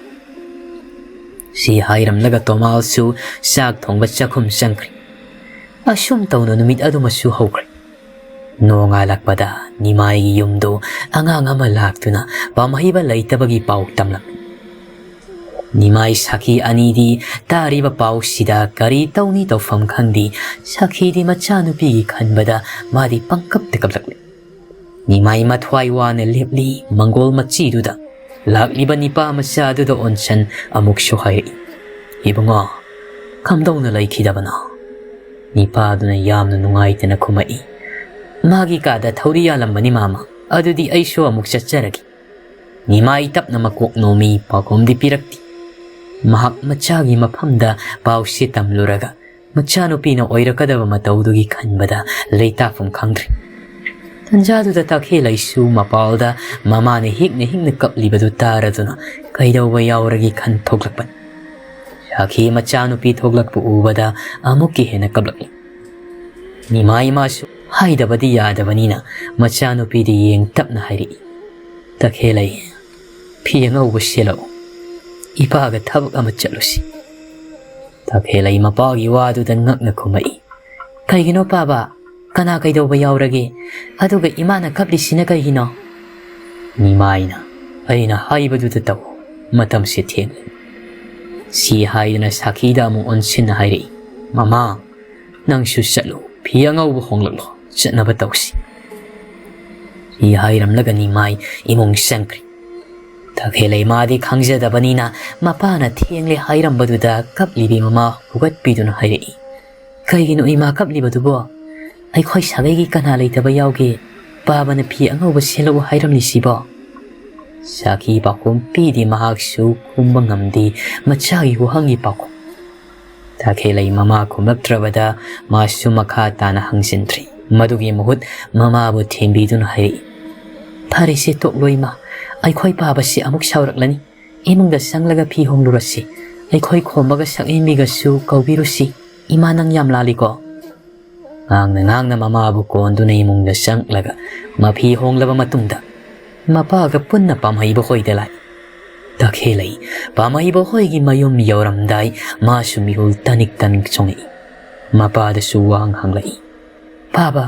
ꯁꯤ ꯍꯥꯏꯔꯝꯂꯒ ꯇꯣꯃꯥꯜꯁꯨ ꯆꯥꯛ ꯊꯣꯡꯕ ꯆꯥꯛꯈꯨꯝ ꯆꯪꯈ꯭ꯔꯦ꯫ ꯑꯁꯨꯝ ꯇꯧꯅ ꯅꯨꯃꯤꯠ ꯑꯗꯨꯃꯁꯨ ꯍꯧꯈ꯭ꯔꯦ꯫ ꯅꯣꯡꯉꯥꯜꯂꯛꯄꯗ ꯅꯤꯃꯥꯏꯒꯤ ꯌꯨꯝꯗꯨ ꯑꯉꯥꯡ ꯑꯃ ꯂꯥꯛꯇꯨꯅ ꯄꯥꯝꯍꯩꯕ ꯂꯩꯇꯕꯒꯤ ꯄꯥꯎ ꯇꯝꯂꯝꯃꯤ꯫ ꯅꯤꯃꯥꯏ ꯁꯥꯈꯤ ꯑꯅꯤꯗꯤ ꯇꯥꯔꯤꯕ ꯄꯥꯎꯁꯤꯗ ꯀꯔꯤ ꯇꯧꯅꯤ ꯇꯧꯐꯝ ꯈꯪꯗꯦ꯫ ꯁꯥꯈꯤꯗꯤ ꯃꯆꯥꯅꯨꯄꯤꯒꯤ ꯈꯟꯕꯗ ꯃꯥꯗꯤ ꯄꯪꯀꯞꯇ ꯀꯞꯂꯛꯂꯤ꯫ ꯅꯤꯃꯥꯏ ꯃꯊ꯭ꯋꯥꯏ ꯋꯥꯅ ꯂꯦꯞꯂꯤ ꯃꯪꯒꯣꯜ ꯃꯆꯤꯗꯨꯗ꯫ ꯂꯥꯛꯂꯤꯕ ꯅꯤꯄꯥ ꯃꯆꯥ ꯑꯗꯨꯗ ꯑꯣꯟꯁꯟ ꯑꯃꯨꯛꯁꯨ ꯍꯥꯏꯔꯛꯏ, "ꯏꯕꯨꯡꯉꯣ, ꯀꯝꯗꯧꯅ ꯂꯩꯈꯤꯗꯕꯅꯣ?" ꯅꯤꯄꯥꯗꯨꯅ ꯌꯥꯝꯅ ꯅꯨꯡꯉꯥꯏꯇꯅ ꯈꯨꯝꯃꯛꯏ, "ꯃꯥꯒꯤ ꯀꯥꯗ ꯊꯧꯔꯤ ꯌꯥꯜꯂꯝꯕꯅꯤ ꯃꯥꯃ, ꯑꯗꯨꯗꯤ ꯑꯩꯁꯨ ꯑꯃꯨꯛ ꯆꯠꯆꯔꯒꯦ"꯫ ꯅꯤꯃꯥꯏ ꯇꯞꯅ ꯃꯀꯣꯛ ꯅꯣꯝꯃꯤ, ꯄꯥꯎꯈꯨꯝꯗꯤ ꯄꯤꯔꯛꯇꯦ꯫ ꯃꯍꯥꯛ ꯃꯆꯥꯒꯤ ꯃꯐꯝꯗ ꯄꯥꯎꯁꯦ ꯇꯝꯂꯨꯔꯒ ꯃꯆꯥꯅꯨꯄꯤꯅ ꯑꯣꯏꯔꯛꯀꯗꯕ ꯃꯇꯧꯗꯨꯒꯤ ꯈꯟꯕꯗ ꯂꯩꯇꯥꯐꯝ ꯈꯪꯗ꯭ꯔꯦ꯫ ꯇꯟꯖꯥꯗꯨꯗ ꯇꯈꯦꯜꯂꯩꯁꯨ ꯃꯄꯥꯜꯗ ꯃꯃꯥꯅ ꯍꯤꯛꯅ ꯍꯤꯛꯅ ꯀꯞꯂꯤꯕꯗꯨ ꯇꯥꯔꯗꯨꯅ ꯀꯩꯗꯧꯕ ꯌꯥꯎꯔꯒꯦ ꯈꯟ ꯊꯣꯛꯂꯛꯄꯅꯤ꯫ ꯁꯥꯈꯤ ꯃꯆꯥꯅꯨꯄꯤ ꯊꯣꯛꯂꯛꯄ ꯎꯕꯗ ꯑꯃꯨꯛꯀ ꯍꯦꯟꯅ ꯀꯞꯂꯛꯂꯤ꯫ ꯅꯤꯃꯥꯏ ꯃꯥꯁꯨ ꯍꯥꯏꯗꯕꯗꯤ ꯌꯥꯗꯕꯅꯤꯅ ꯃꯆꯥꯅꯨꯄꯤꯗ ꯌꯦꯡ ꯇꯞꯅ ꯍꯥꯏꯔꯛꯏ, "ꯇꯈꯦꯜꯂꯩ, ꯐꯤ ꯑꯉꯧꯕ ꯁꯦꯠꯂꯛꯎ꯫ ꯏꯄꯥꯒ ꯊꯕꯛ ꯑꯃ ꯆꯠꯂꯨꯁꯤ"꯫ ꯇꯈꯦꯜꯂꯩ ꯃꯄꯥꯒꯤ ꯋꯥꯗꯨꯗ ꯉꯛꯅ ꯈꯨꯝꯃꯛꯏ꯫ "ꯀꯩꯒꯤꯅꯣ ꯄꯥꯕ? ꯀꯅꯥ ꯀꯩꯗꯧꯕ ꯌꯥꯎꯔꯒꯦ? ꯑꯗꯨꯒ ꯏꯃꯥꯅ ꯀꯞꯂꯤꯁꯤꯅ ꯀꯩꯒꯤꯅꯣ?" ꯅꯤꯃꯥꯏꯅ, "ꯑꯩꯅ ꯍꯥꯏꯕꯗꯨꯗ ꯇꯧ, ꯃꯇꯝꯁꯦ ꯊꯦꯡꯂꯦ꯫" ꯁꯤ ꯍꯥꯏꯗꯨꯅ ꯁꯥꯈꯤꯗ ꯑꯃꯨꯛ ꯑꯣꯟꯁꯤꯟꯅ ꯍꯥꯏꯔꯛꯏ꯫ "ꯃꯃꯥ, ꯅꯪꯁꯨ ꯆꯠꯂꯨ, ꯐꯤ ꯑꯉꯧꯕ ꯍꯣꯡꯂꯛꯂꯣ, ꯆꯠꯅꯕ ꯇꯧꯁꯤ꯫" ꯁꯤ ꯍꯥꯏꯔꯝꯂꯒ ꯅꯤꯃꯥꯏ ꯏꯃꯨꯡ ꯆꯪꯈ꯭ꯔꯦ꯫ ꯇꯈꯦꯜꯂꯩ ꯃꯥꯗꯤ ꯈꯪꯖꯗꯕꯅꯤꯅ ꯃꯄꯥꯅ ꯊꯦꯡꯂꯦ ꯍꯥꯏꯔꯝꯕꯗꯨꯗ ꯀꯞꯂꯤꯕꯤ ꯃꯃꯥ ꯍꯧꯒꯠꯄꯤꯗꯨꯅ ꯍꯥꯏꯔꯛꯏ, "ꯀꯩꯒꯤꯅꯣ ꯏꯃꯥ ꯀꯞꯂꯤꯕꯗꯨꯕꯣ? ꯑꯩꯈꯣꯏ ꯁꯥꯒꯩꯒꯤ ꯀꯅꯥ ꯂꯩꯇꯕ ꯌꯥꯎꯒꯦ ꯄꯥꯕꯅ ꯐꯤ ꯑꯉꯧꯕ ꯁꯦꯠꯂꯛꯎ ꯍꯥꯏꯔꯝꯂꯤꯁꯤꯕꯣ?" ꯁꯥꯈꯤ ꯄꯥꯎꯈꯨꯝ ꯄꯤꯗꯦ, ꯃꯍꯥꯛꯁꯨ ꯈꯨꯝꯕ ꯉꯝꯗꯦ ꯃꯆꯥꯒꯤ ꯋꯥꯍꯪꯒꯤ ꯄꯥꯎꯈꯨꯝ꯫ ꯇꯈꯦꯜꯂꯩ ꯃꯃꯥ ꯈꯨꯝꯂꯛꯇ꯭ꯔꯕꯗ ꯃꯥꯁꯨ ꯃꯈꯥ ꯇꯥꯅ ꯍꯪꯖꯤꯟꯗ꯭ꯔꯦ꯫ ꯃꯗꯨꯒꯤ ꯃꯍꯨꯠ ꯃꯃꯥꯕꯨ ꯊꯦꯝꯕꯤꯗꯨꯅ ꯍꯥꯏꯔꯛꯏ, "ꯐꯔꯦꯁꯦ, ꯇꯣꯛꯂꯣ ꯏꯃꯥ, ꯑꯩꯈꯣꯏ ꯄꯥꯕꯁꯤ ꯑꯃꯨꯛ ꯁꯥꯎꯔꯛꯂꯅꯤ꯫ ꯏꯃꯨꯡꯗ ꯆꯪꯂꯒ ꯐꯤ ꯍꯣꯡꯂꯨꯔꯁꯤ꯫ ꯑꯩꯈꯣꯏ ꯈꯣꯝꯃꯒ ꯁꯛꯍꯦꯟꯕꯤꯒꯁꯨ ꯀꯧꯕꯤꯔꯨꯁꯤ꯫ ꯏꯃꯥ, ꯅꯪ ꯌꯥꯝ ꯂꯥꯜꯂꯤꯀꯣ꯫" ꯉꯥꯡꯅ ꯉꯥꯡꯅ ꯃꯃꯥꯕꯨ ꯀꯣꯟꯗꯨꯅ ꯏꯃꯨꯡꯗ ꯆꯪꯂꯒ ꯃꯐꯤ ꯍꯣꯡꯂꯕ ꯃꯇꯨꯡꯗ ꯃꯄꯥꯒ ꯄꯨꯟꯅ ꯄꯥꯝꯍꯩꯕ ꯍꯣꯏꯗ ꯂꯥꯛꯏ꯫ ꯇꯈꯦꯜꯂꯩ ꯄꯥꯝꯍꯩꯕ ꯍꯣꯏꯒꯤ ꯃꯌꯨꯝ ꯌꯧꯔꯝꯗꯥꯏ ꯃꯥꯁꯨ ꯃꯤꯍꯨꯜ ꯇꯅꯤꯛ ꯇꯅꯤꯛ ꯆꯣꯡꯉꯛꯏ꯫ ꯃꯄꯥꯗꯁꯨ ꯋꯥꯍꯪ ꯍꯪꯂꯛꯏ, "ꯄꯥꯕ,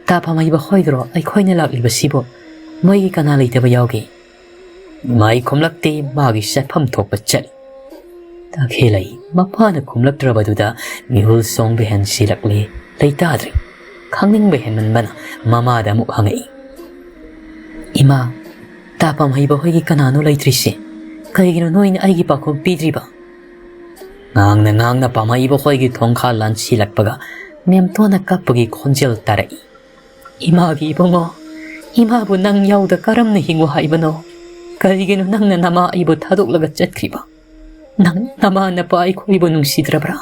ꯇꯥ ꯄꯥꯝꯍꯩꯕ ꯍꯣꯏꯗꯔꯣ ꯑꯩꯈꯣꯏꯅ ꯂꯥꯛꯂꯤꯕꯁꯤꯕꯨ? ꯃꯣꯏꯒꯤ ꯀꯅꯥ ꯂꯩꯇꯕ ꯌꯥꯎꯒꯦ?" ꯃꯥꯏ ꯈꯨꯝꯂꯛꯇꯦ, ꯃꯥꯒꯤ ꯆꯠꯐꯝ ꯊꯣꯛꯄ ꯆꯠꯂꯤ꯫ ꯇꯈꯦꯜꯂꯩ ꯃꯄꯥꯅ ꯈꯨꯝꯂꯛꯇ꯭ꯔꯕꯗꯨꯗ ꯃꯤꯍꯨꯜ ꯆꯣꯡꯕ ꯍꯦꯟꯁꯤꯜꯂꯛꯂꯦ꯫ ꯂꯩꯇꯥꯗ꯭ꯔꯦ꯫ ꯈꯪꯅꯤꯡꯕ ꯍꯦꯟꯃꯟꯕꯅ ꯃꯃꯥꯗ ꯑꯃꯨꯛ ꯍꯪꯉꯛꯏ, "ꯏꯃꯥ, ꯇꯥ ꯄꯥꯝꯍꯩꯕ ꯍꯣꯏꯒꯤ ꯀꯅꯥꯅꯣ ꯂꯩꯇ꯭ꯔꯤꯁꯦ? ꯀꯩꯒꯤꯅꯣ ꯅꯣꯏꯅ ꯑꯩꯒꯤ ꯄꯥꯎꯈꯨꯝ ꯄꯤꯗ꯭ꯔꯤꯕ?" ꯉꯥꯡꯅ ꯉꯥꯡꯅ ꯄꯥꯝꯍꯩꯕ ꯍꯣꯏꯒꯤ ꯊꯣꯡꯈꯥ ꯂꯥꯟꯁꯤꯜꯂꯛꯄꯒ ꯃꯦꯝꯇꯣꯟꯅ ꯀꯞꯄꯒꯤ ꯈꯣꯟꯖꯦꯜ ꯇꯥꯔꯛꯏ꯫ "ꯏꯃꯥꯒꯤ ꯏꯕꯨꯡꯉꯣ, ꯏꯃꯥꯕꯨ ꯅꯪ ꯌꯥꯎꯗ ꯀꯔꯝꯅ ꯍꯤꯡꯉꯨ ꯍꯥꯏꯕꯅꯣ? ꯀꯔꯤꯒꯤꯅꯣ ꯅꯪꯅ ꯅꯃꯥ ꯑꯩꯕꯨ ꯊꯥꯗꯣꯛꯂꯒ ꯆꯠꯈ꯭ꯔꯤꯕ? ꯅꯪ ꯅꯃꯥ ꯅꯄꯥ ꯑꯩꯈꯣꯏꯕꯨ ꯅꯨꯡꯁꯤꯗ꯭ꯔꯕ꯭ꯔꯥ?"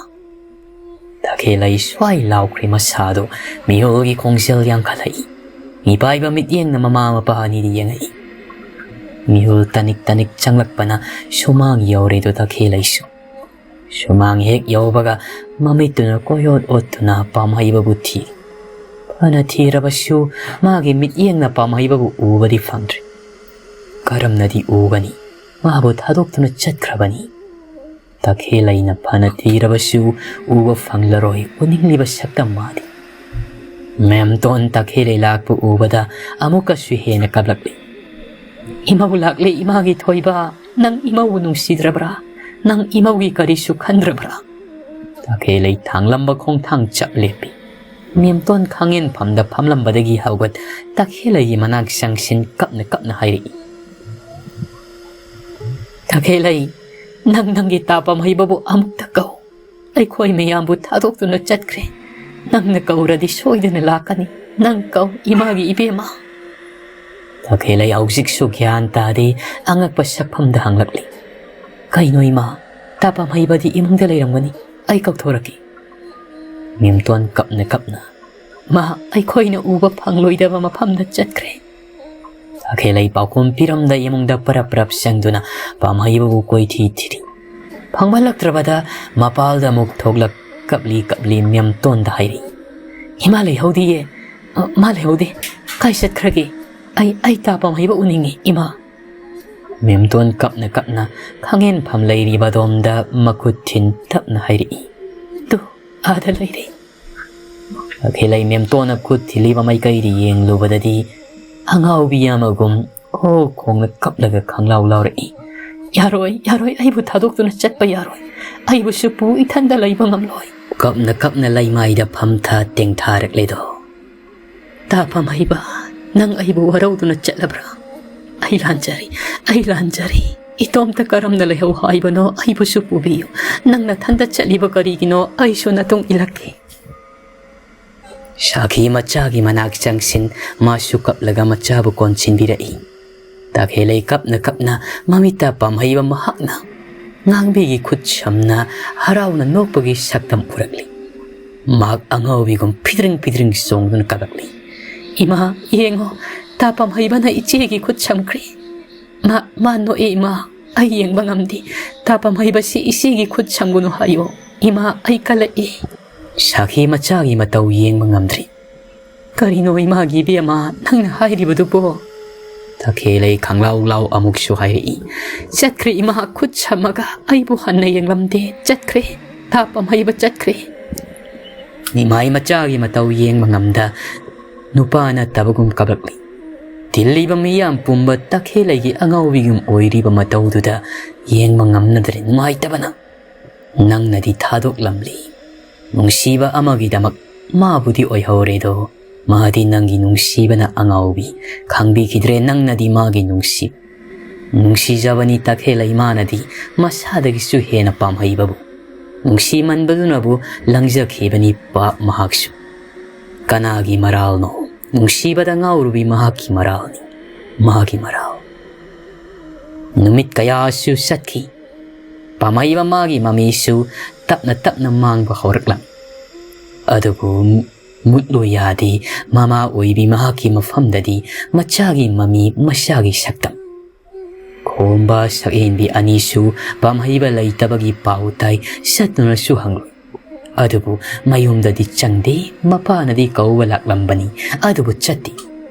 ꯇꯈꯦꯜꯂꯩ ꯁ꯭ꯋꯥꯏ ꯂꯥꯎꯈ꯭ꯔꯦ, ꯃꯁꯥꯗꯣ ꯃꯤꯍꯨꯜꯒꯤ ꯈꯣꯡꯖꯦꯜ ꯌꯥꯡꯈꯠꯂꯛꯏ꯫ ꯃꯤꯄꯥꯏꯕ ꯃꯤꯠꯌꯦꯡꯅ ꯃꯃꯥ ꯃꯄꯥ ꯑꯅꯤꯗ ꯌꯦꯡꯉꯛꯏ꯫ ꯃꯤꯍꯨꯜ ꯇꯅꯤꯛ ꯇꯅꯤꯛ ꯆꯪꯂꯛꯄꯅ ꯁꯨꯃꯥꯡ ꯌꯧꯔꯦꯗꯣ ꯇꯈꯦꯜꯂꯩꯁꯨ꯫ ꯁꯨꯃꯥꯡ ꯍꯦꯛ ꯌꯧꯕꯒ ꯃꯃꯤꯠꯇꯨꯅ ꯀꯣꯏꯑꯣꯠ ꯑꯣꯠꯇꯨꯅ ꯄꯥꯝꯍꯩꯕꯕꯨ ꯊꯤ꯫ ꯐꯅ ꯊꯤꯔꯕꯁꯨ ꯃꯥꯒꯤ ꯃꯤꯠꯌꯦꯡꯅ ꯄꯥꯝꯍꯩꯕꯕꯨ ꯎꯕꯗꯤ ꯐꯪꯗ꯭ꯔꯦ꯫ ꯀꯔꯝꯅꯗꯤ ꯎꯒꯅꯤ? ꯃꯥꯕꯨ ꯊꯥꯗꯣꯛꯇꯨꯅ ꯆꯠꯈ꯭ꯔꯕꯅꯤ꯫ ꯇꯈꯦꯜꯂꯩꯅ ꯐꯅ ꯊꯤꯔꯕꯁꯨ ꯎꯕ ꯐꯪꯂꯔꯣꯏ ꯎꯅꯤꯡꯂꯤꯕ ꯁꯛꯇꯝ ꯃꯥꯗꯤ꯫ ꯃꯦꯝꯇꯣꯟ ꯇꯈꯦꯜꯂꯩ ꯂꯥꯛꯄ ꯎꯕꯗ ꯑꯃꯨꯛꯀꯁꯨ ꯍꯦꯟꯅ ꯀꯞꯂꯛꯂꯤ꯫ "ꯏꯃꯧ ꯂꯥꯛꯂꯦ, ꯏꯃꯥꯒꯤ ꯊꯣꯏꯕ, ꯅꯪ ꯏꯃꯧꯕꯨ ꯅꯨꯡꯁꯤꯗ꯭ꯔꯕ꯭ꯔꯥ? ꯅꯪ ꯏꯃꯧꯒꯤ ꯀꯔꯤꯁꯨ ꯈꯟꯗ꯭ꯔꯕ꯭ꯔꯥ?" ꯇꯈꯦꯜꯂꯩ ꯊꯥꯡꯂꯝꯕ ꯈꯣꯡꯊꯥꯡ ꯆꯞ ꯂꯦꯞꯄꯤ꯫ ꯃꯦꯝꯇꯣꯟ ꯈꯥꯡꯉꯦꯟꯐꯝꯗ ꯐꯝꯂꯝꯕꯗꯒꯤ ꯍꯧꯒꯠ ꯇꯈꯦꯜꯂꯩꯒꯤ ꯃꯅꯥꯛ ꯆꯪꯁꯤꯟ ꯀꯞꯅ ꯀꯞꯅ ꯍꯥꯏꯔꯛꯏ, "ꯇꯈꯦꯜꯂꯩ, ꯅꯪ ꯅꯪꯒꯤ ꯇꯥ ꯄꯥꯝꯍꯩꯕꯕꯨ ꯑꯃꯨꯛꯇ ꯀꯧ꯫ ꯑꯩꯈꯣꯏ ꯃꯌꯥꯝꯕꯨ ꯊꯥꯗꯣꯛꯇꯨꯅ ꯆꯠꯈ꯭ꯔꯦ꯫ ꯅꯪꯅ ꯀꯧꯔꯗꯤ ꯁꯣꯏꯗꯅ ꯂꯥꯛꯀꯅꯤ꯫ ꯅꯪ ꯀꯧ, ꯏꯃꯥꯒꯤ ꯏꯕꯦꯝꯃ꯫" ꯇꯈꯦꯜꯂꯩ ꯍꯧꯖꯤꯛꯁꯨ ꯒ꯭ꯌꯥꯟ ꯇꯥꯗꯦ, ꯑꯉꯛꯄ ꯁꯛꯐꯝꯗ ꯍꯪꯂꯛꯂꯤ, "ꯀꯩꯅꯣ ꯏꯃꯥ, ꯇꯥ ꯄꯥꯝꯍꯩꯕꯗꯤ ꯏꯃꯨꯡꯗ ꯂꯩꯔꯝꯒꯅꯤ, ꯑꯩ ꯀꯧꯊꯣꯔꯛꯀꯦ꯫" ꯃꯦꯝꯇꯣꯟ ꯀꯞꯅ ꯀꯞꯅ, "ꯃꯥ ꯑꯩꯈꯣꯏꯅ ꯎꯕ ꯐꯪꯂꯣꯏꯗꯕ ꯃꯐꯝꯗ ꯆꯠꯈ꯭ꯔꯦ꯫" ꯇꯈꯦꯜꯂꯩ ꯄꯥꯎꯈꯨꯝ ꯄꯤꯔꯝꯗ ꯏꯃꯨꯡꯗ ꯄꯔꯞ ꯄꯔꯞ ꯆꯪꯗꯨꯅ ꯄꯥꯝꯍꯩꯕꯕꯨ ꯀꯣꯏꯊꯤ ꯊꯤꯔꯤ꯫ ꯐꯪꯕꯂꯛꯇ꯭ꯔꯕꯗ ꯃꯄꯥꯜꯗ ꯑꯃꯨꯛ ꯊꯣꯛꯂꯛ ꯀꯞꯂꯤ ꯀꯞꯂꯤ ꯃꯦꯝꯇꯣꯟꯗ ꯍꯥꯏꯔꯤ, "ꯏꯃꯥ ꯂꯩꯍꯧꯗꯤꯌꯦ, ꯑ, ꯃꯥ ꯂꯩꯍꯧꯗꯦ꯫ ꯀꯥꯏ ꯆꯠꯈ꯭ꯔꯒꯦ? ꯑꯩ, ꯑꯩ ꯇꯥ ꯄꯥꯝꯍꯩꯕ ꯎꯅꯤꯡꯉꯤ, ꯏꯃꯥ꯫" ꯃꯦꯝꯇꯣꯟ ꯀꯞꯅ ꯀꯞꯅ ꯈꯥꯡꯉꯦꯟꯐꯝ ꯂꯩꯔꯤꯕ ꯑꯗꯣꯝꯗ ꯃꯈꯨꯠ ꯊꯤꯟ ꯇꯞꯅ ꯍꯥꯏꯔꯛꯏ, "ꯇꯨ, ꯑꯥꯗ ꯂꯩꯔꯦ꯫" ꯇꯈꯦꯜꯂꯩ ꯃꯦꯝꯇꯣꯟꯅ ꯈꯨꯠ ꯊꯤꯜꯂꯤꯕ ꯃꯥꯏꯀꯩꯗ ꯌꯦꯡꯂꯨꯕꯗꯗꯤ ꯑꯉꯥꯎꯕꯤ ꯑꯃꯒꯨꯝ ꯑꯣ ꯈꯣꯡꯅ ꯀꯞꯂꯒ ꯈꯪꯂꯥꯎ ꯂꯥꯎꯔꯛꯏ, "ꯌꯥꯔꯣꯏ, ꯌꯥꯔꯣꯏ, ꯑꯩꯕꯨ ꯊꯥꯗꯣꯛꯇꯨꯅ ꯆꯠꯄ ꯌꯥꯔꯣꯏ꯫ ꯑꯩꯕꯨꯁꯨ ꯄꯨ, ꯏꯊꯟꯗ ꯂꯩꯕ ꯉꯝꯂꯣꯏ꯫" ꯀꯞꯅ ꯀꯞꯅ ꯂꯩꯃꯥꯏꯗ ꯐꯝꯊ ꯇꯦꯡꯊꯥꯔꯛꯂꯦꯗꯣ꯫ "ꯇꯥ ꯄꯥꯝꯍꯩꯕ, ꯅꯪ ꯑꯩꯕꯨ ꯋꯥꯔꯧꯗꯨꯅ ꯆꯠꯂꯕ꯭ꯔꯥ? ꯑꯩ ꯂꯥꯟꯖꯔꯦ, ꯑꯩ ꯂꯥꯟꯖꯔꯦ꯫ ꯏꯇꯣꯝꯇ ꯀꯔꯝꯅ ꯂꯩꯍꯧ ꯍꯥꯏꯕꯅꯣ? ꯑꯩꯕꯨꯁꯨ ꯄꯨꯕꯤꯌꯨ꯫ ꯅꯪ ꯅꯊꯟꯇ ꯆꯠꯂꯤꯕ ꯀꯔꯤꯒꯤꯅꯣ? ꯑꯩꯁꯨ ꯅꯇꯨꯡ ꯏꯜꯂꯛꯀꯦ꯫" ꯁꯥꯈꯤ ꯃꯆꯥꯒꯤ ꯃꯅꯥꯛ ꯆꯪꯁꯤꯟ ꯃꯥꯁꯨ ꯀꯞꯂꯒ ꯃꯆꯥꯕꯨ ꯀꯣꯟꯁꯤꯟꯕꯤꯔꯛꯏ꯫ ꯇꯈꯦꯜꯂꯩ ꯀꯞꯅ ꯀꯞꯅ ꯃꯃꯤꯠꯇ ꯄꯥꯝꯍꯩꯕ ꯃꯍꯥꯛꯅ ꯉꯥꯡꯕꯤꯒꯤ ꯈꯨꯠ ꯁꯝꯅ ꯍꯔꯥꯎꯅ ꯅꯣꯛꯄꯒꯤ ꯁꯛꯇꯝ ꯎꯔꯛꯂꯤ꯫ ꯃꯍꯥꯛ ꯑꯉꯥꯎꯕꯤꯒꯨꯝ ꯐꯤꯗ꯭ꯔꯤꯡ ꯐꯤꯗ꯭ꯔꯤꯡ ꯆꯣꯡꯗꯨꯅ ꯀꯞꯂꯛꯂꯤ, "ꯏꯃꯥ, ꯌꯦꯡꯉꯣ, ꯇꯥ ꯄꯥꯝꯍꯩꯕꯅ ꯏꯆꯦꯒꯤ ꯈꯨꯠ ꯁꯝꯈ꯭ꯔꯦ꯫ ꯃꯥ, ꯃꯥ ꯅꯣꯛꯑꯦ, ꯏꯃꯥ꯫ ꯑꯩ ꯌꯦꯡꯕ ꯉꯝꯗꯦ꯫ ꯇꯥ ꯄꯥꯝꯍꯩꯕꯁꯤ ꯏꯆꯦꯒꯤ ꯈꯨꯠ ꯁꯝꯒꯅꯨ ꯍꯥꯏꯌꯣ꯫ ꯏꯃꯥ, ꯑꯩ ꯀꯜꯂꯛꯑꯦ꯫" ꯁꯥꯈꯤ ꯃꯆꯥꯒꯤ ꯃꯇꯧ ꯌꯦꯡꯕ ꯉꯝꯗ꯭ꯔꯤ꯫ "ꯀꯔꯤꯅꯣ ꯏꯃꯥꯒꯤ ꯏꯕꯦꯝꯃ ꯅꯪꯅ ꯍꯥꯏꯔꯤꯕꯗꯨꯕꯣ?" ꯇꯈꯦꯜꯂꯩ ꯈꯪꯂꯥꯎ ꯂꯥꯎ ꯑꯃꯨꯛꯁꯨ ꯍꯥꯏꯔꯛꯏ꯫ "ꯆꯠꯈ꯭ꯔꯦ ꯏꯃꯥ, ꯈꯨꯠ ꯁꯝꯃꯒ ꯑꯩꯕꯨ ꯍꯟꯅ ꯌꯦꯡꯂꯝꯗꯦ꯫ ꯆꯠꯈ꯭ꯔꯦ, ꯊꯥ ꯄꯥꯝꯍꯩꯕ ꯆꯠꯈ꯭ꯔꯦ꯫" ꯅꯤꯃꯥꯏ ꯃꯆꯥꯒꯤ ꯃꯇꯧ ꯌꯦꯡꯕ ꯉꯝꯗ ꯅꯨꯄꯥ ꯅꯠꯇꯕꯒꯨꯝ ꯀꯞꯂꯛꯂꯤ꯫ ꯇꯤꯜꯂꯤꯕ ꯃꯤꯌꯥꯝ ꯄꯨꯝꯕ ꯇꯈꯦꯜꯂꯩꯒꯤ ꯑꯉꯥꯎꯕꯤꯒꯨꯝ ꯑꯣꯏꯔꯤꯕ ꯃꯇꯧꯗꯨꯗ ꯌꯦꯡꯕ ꯉꯝꯅꯗ꯭ꯔꯦ ꯅꯨꯡꯉꯥꯏꯇꯕꯅ꯫ "ꯅꯪꯅꯗꯤ ꯊꯥꯗꯣꯛꯂꯝꯂꯤ ꯅꯨꯡꯁꯤꯕ ꯑꯃꯒꯤꯗꯃꯛ꯫ ꯃꯥꯕꯨꯗꯤ ꯑꯣꯏꯍꯧꯔꯦꯗꯣ, ꯃꯥꯗꯤ ꯅꯪꯒꯤ ꯅꯨꯡꯁꯤꯕꯅ ꯑꯉꯥꯎꯕꯤ꯫ ꯈꯪꯕꯤꯈꯤꯗ꯭ꯔꯦ ꯅꯪꯅꯗꯤ ꯃꯥꯒꯤ ꯅꯨꯡꯁꯤ꯫ ꯅꯨꯡꯁꯤꯖꯕꯅꯤ ꯇꯈꯦꯜꯂꯩ ꯃꯥꯅꯗꯤ ꯃꯁꯥꯗꯒꯤꯁꯨ ꯍꯦꯟꯅ ꯄꯥꯝꯍꯩꯕꯕꯨ꯫ ꯅꯨꯡꯁꯤꯃꯟꯕꯗꯨꯅꯕꯨ ꯂꯪꯖꯈꯤꯕꯅꯤ ꯄꯥꯞ ꯃꯍꯥꯛꯁꯨ꯫ ꯀꯅꯥꯒꯤ ꯃꯔꯥꯜꯅꯣ? ꯅꯨꯡꯁꯤꯕꯗ ꯉꯥꯎꯔꯨꯕꯤ ꯃꯍꯥꯛꯀꯤ ꯃꯔꯥꯜꯅꯤ, ꯃꯥꯒꯤ ꯃꯔꯥꯜ꯫" ꯅꯨꯃꯤꯠ ꯀꯌꯥꯁꯨ ꯆꯠꯈꯤ꯫ ꯄꯥꯝꯍꯩꯕ ꯃꯥꯒꯤ ꯃꯃꯤꯁꯨ ꯇꯞꯅ ꯇꯞꯅ ꯃꯥꯡꯕ ꯍꯧꯔꯛꯂꯝꯃꯤ꯫ ꯑꯗꯨꯕꯨ ꯃꯨꯠꯂꯨ ꯌꯥꯗꯦ, ꯃꯃꯥ ꯑꯣꯏꯕꯤ ꯃꯍꯥꯛꯀꯤ ꯃꯐꯝꯗꯗꯤ ꯃꯆꯥꯒꯤ ꯃꯃꯤ, ꯃꯆꯥꯒꯤ ꯁꯛꯇꯝ꯫ ꯈꯣꯝꯕ ꯁꯛꯍꯦꯟꯕꯤ ꯑꯅꯤꯁꯨ ꯄꯥꯝꯍꯩꯕ ꯂꯩꯇꯕꯒꯤ ꯄꯥꯎ ꯇꯥꯏ, ꯆꯠꯇꯨꯅꯁꯨ ꯍꯪꯂꯨꯏ꯫ ꯑꯗꯨꯕꯨ ꯃꯌꯨꯝꯗꯗꯤ ꯆꯪꯗꯦ, ꯃꯄꯥꯅꯗꯤ ꯀꯧꯕ ꯂꯥꯛꯂꯝꯕꯅꯤ, ꯑꯗꯨꯕꯨ ꯆꯠꯇꯦ꯫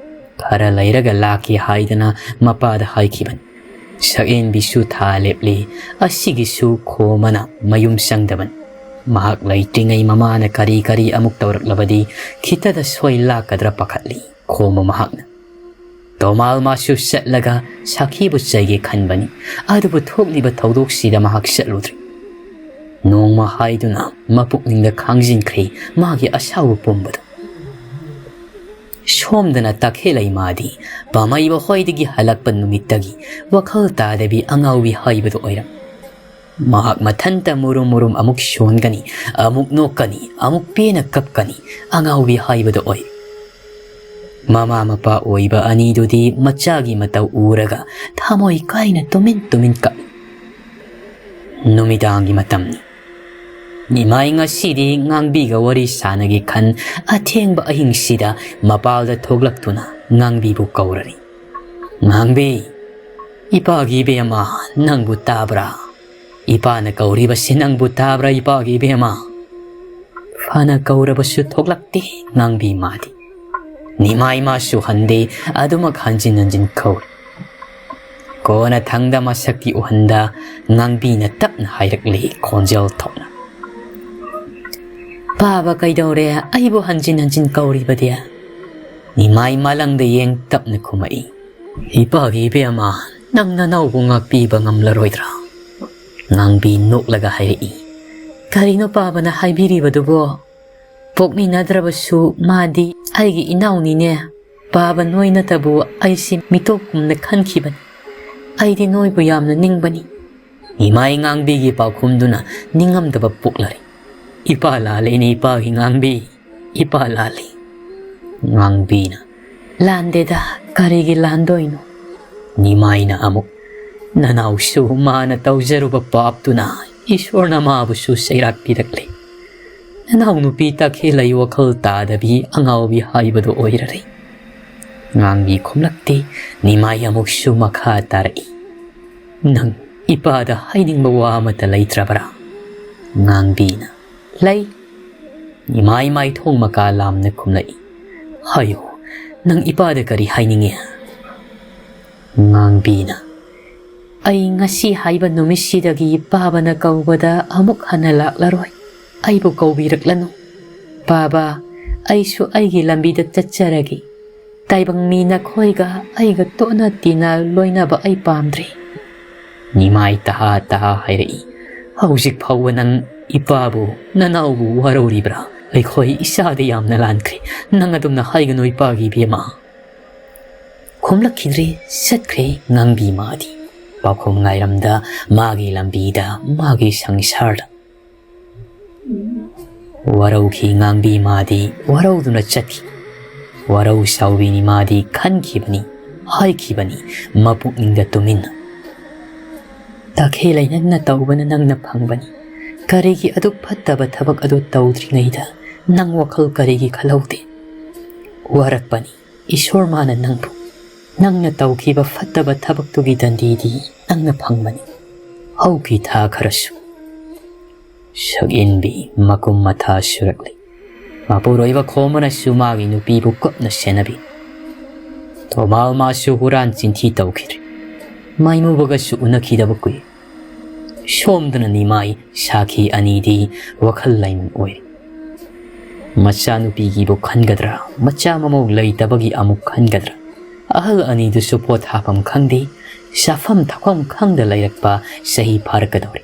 ꯈꯔ ꯂꯩꯔꯒ ꯂꯥꯛꯀꯦ ꯍꯥꯏꯗꯅ ꯃꯄꯥꯗ ꯍꯥꯏꯈꯤꯕꯅꯤ꯫ ꯁꯛꯍꯦꯟꯕꯤꯁꯨ ꯊꯥ ꯂꯦꯞꯂꯦ, ꯑꯁꯤꯒꯤꯁꯨ ꯈꯣꯝꯕꯅ ꯃꯌꯨꯝ ꯆꯪꯗꯕꯅꯤ꯫ ꯃꯍꯥꯛ ꯂꯩꯇ꯭ꯔꯤꯉꯩ ꯃꯃꯥꯅ ꯀꯔꯤ ꯀꯔꯤ ꯑꯃꯨꯛ ꯇꯧꯔꯛꯂꯕꯗꯤ ꯈꯤꯇꯗ ꯁꯣꯏ ꯂꯥꯛꯀꯗ꯭ꯔꯥ ꯄꯥꯈꯠꯂꯤ ꯈꯣꯝꯕ ꯃꯍꯥꯛꯅ꯫ ꯇꯣꯃꯥꯜ ꯃꯥꯁꯨ ꯆꯠꯂꯒ ꯁꯥꯈꯤꯕꯨ ꯆꯩꯒꯦ ꯈꯟꯕꯅꯤ, ꯑꯗꯨꯕꯨ ꯊꯣꯛꯂꯤꯕ ꯊꯧꯗꯣꯛꯁꯤꯗ ꯃꯍꯥꯛ ꯆꯠꯂꯨꯗ꯭ꯔꯤ꯫ ꯅꯣꯡꯃ ꯍꯥꯏꯗꯨꯅ ꯃꯄꯨꯛꯅꯤꯡꯗ ꯈꯥꯡꯖꯤꯟꯈ꯭ꯔꯦ ꯃꯥꯒꯤ ꯑꯁꯥꯎꯕ ꯄꯨꯝꯕꯗꯨ꯫ ꯁꯣꯝꯗꯅ ꯇꯈꯦꯜꯂꯩ ꯃꯥꯗꯤ ꯄꯥꯝꯍꯩꯕ ꯍꯣꯏꯗꯒꯤ ꯍꯜꯂꯛꯄ ꯅꯨꯃꯤꯠꯇꯒꯤ ꯋꯥꯈꯜ ꯇꯥꯗꯕꯤ ꯑꯉꯥꯎꯕꯤ ꯍꯥꯏꯕꯗꯨ ꯑꯣꯏꯔꯝ꯫ ꯃꯍꯥꯛ ꯃꯊꯟꯇ ꯃꯨꯔꯨꯝ ꯃꯨꯔꯨꯝ ꯑꯃꯨꯛ ꯁꯣꯟꯒꯅꯤ, ꯑꯃꯨꯛ ꯅꯣꯛꯀꯅꯤ, ꯑꯃꯨꯛ ꯄꯦꯟꯅ ꯀꯞꯀꯅꯤ, ꯑꯉꯥꯎꯕꯤ ꯍꯥꯏꯕꯗꯨ ꯑꯣꯏ꯫ ꯃꯃꯥ ꯃꯄꯥ ꯑꯣꯏꯕ ꯑꯅꯤꯗꯨꯗꯤ ꯃꯆꯥꯒꯤ ꯃꯇꯧ ꯎꯔꯒ ꯊꯃꯣꯏ ꯀꯥꯏꯅ ꯇꯨꯃꯤꯟ ꯇꯨꯃꯤꯟ ꯀꯞ꯫ ꯅꯨꯃꯤꯗꯥꯡꯒꯤ ꯃꯇꯝꯅꯤ꯫ ꯅꯤꯃꯥꯏ ꯉꯁꯤꯗꯤ ꯉꯥꯡꯕꯤꯒ ꯋꯥꯔꯤ ꯁꯥꯟꯅꯒꯦ ꯈꯟ ꯑꯊꯦꯡꯕ ꯑꯍꯤꯡꯁꯤꯗ ꯃꯄꯥꯜꯗ ꯊꯣꯛꯂꯛꯇꯨꯅ ꯉꯥꯡꯕꯤꯕꯨ ꯀꯧꯔꯔꯤ꯫ "ꯉꯥꯡꯕꯤ, ꯏꯄꯥꯒꯤ ꯏꯕꯦꯝꯃ ꯅꯪꯕꯨ ꯇꯥꯕ꯭ꯔꯥ? ꯏꯄꯥꯅ ꯀꯧꯔꯤꯕꯁꯤ ꯅꯪꯕꯨ ꯇꯥꯕ꯭ꯔꯥ ꯏꯄꯥꯒꯤ ꯏꯕꯦꯝꯃ?" ꯐꯅ ꯀꯧꯔꯕꯁꯨ ꯊꯣꯛꯂꯛꯇꯦ ꯉꯥꯡꯕꯤ ꯃꯥꯗꯤ꯫ ꯅꯤꯃꯥꯏ ꯃꯥꯁꯨ ꯍꯟꯗꯦ, ꯑꯗꯨꯃꯛ ꯍꯟꯖꯤꯟ ꯍꯟꯖꯤꯟ ꯀꯧꯏ꯫ ꯀꯣꯟꯅꯊꯪꯗ ꯃꯁꯛꯇꯤ ꯎꯍꯟꯗ ꯉꯥꯡꯕꯤꯅ ꯇꯞꯅ ꯍꯥꯏꯔꯛꯂꯤ ꯈꯣꯟꯖꯦꯜ ꯊꯣꯛꯅ, "ꯄꯥꯕ ꯀꯩꯗꯧꯔꯦ ꯑꯩꯕꯨ ꯍꯟꯖꯤꯟ ꯍꯟꯖꯤꯟ ꯀꯧꯔꯤꯕꯗꯤ?" ꯅꯤꯃꯥꯏ ꯃꯥꯂꯪꯗ ꯌꯦꯡ ꯇꯞꯅ ꯈꯨꯝꯃꯛꯏ, "ꯏꯄꯥꯒꯤ ꯏꯕꯦꯝꯃ, ꯅꯪ ꯅꯅꯥꯎꯕꯨ ꯉꯥꯛꯄꯤꯕ ꯉꯝꯂꯔꯣꯏꯗ꯭ꯔꯥ?" ꯉꯥꯡꯕꯤ ꯅꯣꯛꯂꯒ ꯍꯥꯏꯔꯛꯏ, "ꯀꯔꯤꯅꯣ ꯄꯥꯕꯅ ꯍꯥꯏꯕꯤꯔꯤꯕꯗꯨꯕꯣ? ꯄꯣꯛꯃꯤꯟꯅꯗ꯭ꯔꯕꯁꯨ ꯃꯥꯗꯤ ꯑꯩꯒꯤ ꯏꯅꯥꯎꯅꯤꯅꯦ꯫ ꯄꯥꯕ ꯅꯣꯏ ꯅꯠꯇꯕꯨ ꯑꯩꯁꯤ ꯃꯤꯇꯣꯞꯀꯨꯝꯅ ꯈꯟꯈꯤꯕꯅꯤ꯫ ꯑꯩꯗꯤ ꯅꯣꯏꯕꯨ ꯌꯥꯝꯅ ꯅꯤꯡꯕꯅꯤ꯫" ꯏꯃꯥꯏ ꯉꯥꯡꯕꯤꯒꯤ ꯄꯥꯎꯈꯨꯝꯗꯨꯅ ꯅꯤꯡꯉꯝꯗꯕ ꯄꯣꯛꯂꯔꯦ꯫ "ꯏꯄꯥ ꯂꯥꯜꯂꯦꯅꯦ ꯏꯄꯥꯒꯤ ꯉꯥꯡꯕꯤ, ꯏꯄꯥ ꯂꯥꯜꯂꯤ꯫" ꯉꯥꯡꯕꯤꯅ, "ꯂꯥꯟꯗꯦꯗ, ꯀꯔꯤꯒꯤ ꯂꯥꯟꯗꯣꯏꯅꯣ?" ꯅꯤꯃꯥꯏꯅ ꯑꯃꯨꯛ, "ꯅꯅꯥꯎꯁꯨ ꯃꯥꯅ ꯇꯧꯖꯔꯨꯕ ꯄꯥꯞꯇꯨꯅ ꯏꯁꯣꯔꯅ ꯃꯥꯕꯨꯁꯨ ꯆꯩꯔꯥꯛ ꯄꯤꯔꯛꯂꯦ꯫ ꯅꯅꯥꯎ ꯅꯨꯄꯤ ꯇꯈꯦꯜꯂꯩ ꯋꯥꯈꯜ ꯇꯥꯗꯕꯤ ꯑꯉꯥꯎꯕꯤ ꯍꯥꯏꯕꯗꯨ ꯑꯣꯏꯔꯔꯦ꯫" ꯉꯥꯡꯕꯤ ꯈꯨꯝꯂꯛꯇꯦ꯫ ꯅꯤꯃꯥꯏ ꯑꯃꯨꯛꯁꯨ ꯃꯈꯥ ꯇꯥꯔꯛꯏ, "ꯅꯪ ꯏꯄꯥꯗ ꯍꯥꯏꯅꯤꯡꯕ ꯋꯥ ꯑꯃꯠꯇ ꯂꯩꯇ꯭ꯔꯕ꯭ꯔꯥ?" ꯉꯥꯡꯕꯤꯅ, "ꯂꯩ꯫" ꯅꯤꯃꯥꯏ ꯃꯥꯏꯊꯣꯡ ꯃꯀꯥ ꯂꯥꯝꯅ ꯈꯨꯝꯂꯛꯏ, "ꯍꯥꯏꯌꯨ, ꯅꯪ ꯏꯄꯥꯗ ꯀꯔꯤ ꯍꯥꯏꯅꯤꯡꯉꯤ?" ꯉꯥꯡꯕꯤꯅ, "ꯑꯩ ꯉꯁꯤ ꯍꯥꯏꯕ ꯅꯨꯃꯤꯠꯁꯤꯗꯒꯤ ꯄꯥꯕꯅ ꯀꯧꯕꯗ ꯑꯃꯨꯛ ꯍꯟꯅ ꯂꯥꯛꯂꯔꯣꯏ꯫ ꯑꯩꯕꯨ ꯀꯧꯕꯤꯔꯛꯂꯅꯨ꯫ ꯄꯥꯕ, ꯑꯩꯁꯨ ꯑꯩꯒꯤ ꯂꯝꯕꯤꯗ ꯆꯠꯆꯔꯒꯦ꯫ ꯇꯥꯏꯕꯪ ꯃꯤ ꯅꯈꯣꯏꯒ ꯑꯩꯒ ꯇꯣꯠꯅ ꯇꯤꯟꯅ ꯂꯣꯏꯅꯕ ꯑꯩ ꯄꯥꯝꯗ꯭ꯔꯦ꯫" ꯅꯤꯃꯥꯏ ꯇꯍꯥ ꯇꯍꯥ ꯍꯥꯏꯔꯛꯏ, "ꯍꯧꯖꯤꯛ ꯐꯥꯎꯕ ꯅꯪ ꯏꯄꯥꯕꯨ, ꯅꯅꯥꯎꯕꯨ ꯋꯥꯔꯧꯔꯤꯕ꯭ꯔꯥ? ꯑꯩꯈꯣꯏ ꯏꯆꯥꯗ ꯌꯥꯝꯅ ꯂꯥꯟꯈ꯭ꯔꯦ꯫ ꯅꯪ ꯑꯗꯨꯝꯅ ꯍꯥꯏꯒꯅꯨ ꯏꯄꯥꯒꯤ ꯏꯕꯦꯝꯃ꯫" ꯈꯨꯝꯂꯛꯈꯤꯗ꯭ꯔꯦ, ꯆꯠꯈ꯭ꯔꯦ ꯉꯥꯡꯕꯤ ꯃꯥꯗꯤ꯫ ꯄꯥꯎꯈꯨꯝ ꯉꯥꯏꯔꯝꯗ ꯃꯥꯒꯤ ꯂꯝꯕꯤꯗ, ꯃꯥꯒꯤ ꯁꯪꯁꯥꯔꯗ꯫ ꯋꯥꯔꯧꯈꯤ ꯉꯥꯡꯕꯤ ꯃꯥꯗꯤ, ꯋꯥꯔꯧꯗꯨꯅ ꯆꯠꯈꯤ꯫ ꯋꯥꯔꯧ ꯁꯥꯎꯕꯤꯅꯤ ꯃꯥꯗꯤ ꯈꯟꯈꯤꯕꯅꯤ, ꯍꯥꯏꯈꯤꯕꯅꯤ ꯃꯄꯨꯛꯅꯤꯡꯗ ꯇꯨꯃꯤꯟꯅ꯫ "ꯇꯈꯦꯜꯂꯩ ꯅꯪꯅ ꯇꯧꯕꯅ ꯅꯪꯅ ꯐꯪꯕꯅꯤ꯫ ꯀꯔꯤꯒꯤ ꯑꯗꯨꯛ ꯐꯠꯇꯕ ꯊꯕꯛ ꯑꯗꯨ ꯇꯧꯗ꯭ꯔꯤꯉꯩꯗ ꯅꯪ ꯋꯥꯈꯜ ꯀꯔꯤꯒꯤ ꯈꯜꯍꯧꯗꯦ? ꯋꯥꯔꯛꯄꯅꯤ ꯏꯁꯣꯔ ꯃꯥꯅ ꯅꯪꯕꯨ꯫ ꯅꯪꯅ ꯇꯧꯈꯤꯕ ꯐꯠꯇꯕ ꯊꯕꯛꯇꯨꯒꯤ ꯗꯟꯗꯤꯗꯤ ꯅꯪꯅ ꯐꯪꯕꯅꯤ꯫ ꯍꯧꯈꯤ ꯊꯥ ꯈꯔꯁꯨ꯫" ꯁꯛꯍꯦꯟꯕꯤ ꯃꯀꯨꯝ ꯃꯊꯥ ꯁꯨꯔꯛꯂꯤ꯫ ꯃꯄꯨꯔꯣꯏꯕ ꯈꯣꯝꯕꯅꯁꯨ ꯃꯥꯒꯤ ꯅꯨꯄꯤꯕꯨ ꯀꯨꯞꯅ ꯁꯦꯟꯅꯕꯤ꯫ ꯊꯧꯕꯥꯜ ꯃꯥꯁꯨ ꯍꯨꯔꯥꯟ ꯆꯤꯟꯊꯤ ꯇꯧꯈꯤꯗ꯭ꯔꯦ꯫ ꯃꯥꯏꯃꯨꯕꯒꯁꯨ ꯎꯅꯈꯤꯗꯕ ꯀꯨꯏ꯫ ꯁꯣꯝꯗꯅ ꯅꯤꯃꯥꯏ ꯁꯥꯈꯤ ꯑꯅꯤꯗꯤ ꯋꯥꯈꯜ ꯂꯩꯃꯟ ꯑꯣꯏꯔꯤ꯫ ꯃꯆꯥꯅꯨꯄꯤꯒꯤꯕꯨ ꯈꯟꯒꯗ꯭ꯔꯥ, ꯃꯆꯥ ꯃꯃꯧ ꯂꯩꯇꯕꯒꯤ ꯑꯃꯨꯛ ꯈꯟꯒꯗ꯭ꯔꯥ? ꯑꯍꯜ ꯑꯅꯤꯗꯨꯁꯨ ꯄꯣꯠ ꯍꯥꯞꯐꯝ ꯈꯪꯗꯦ, ꯆꯥꯐꯝ ꯊꯛꯐꯝ ꯈꯪꯗ ꯂꯩꯔꯛꯄ ꯆꯍꯤ ꯐꯥꯔꯛꯀꯗꯧꯔꯦ꯫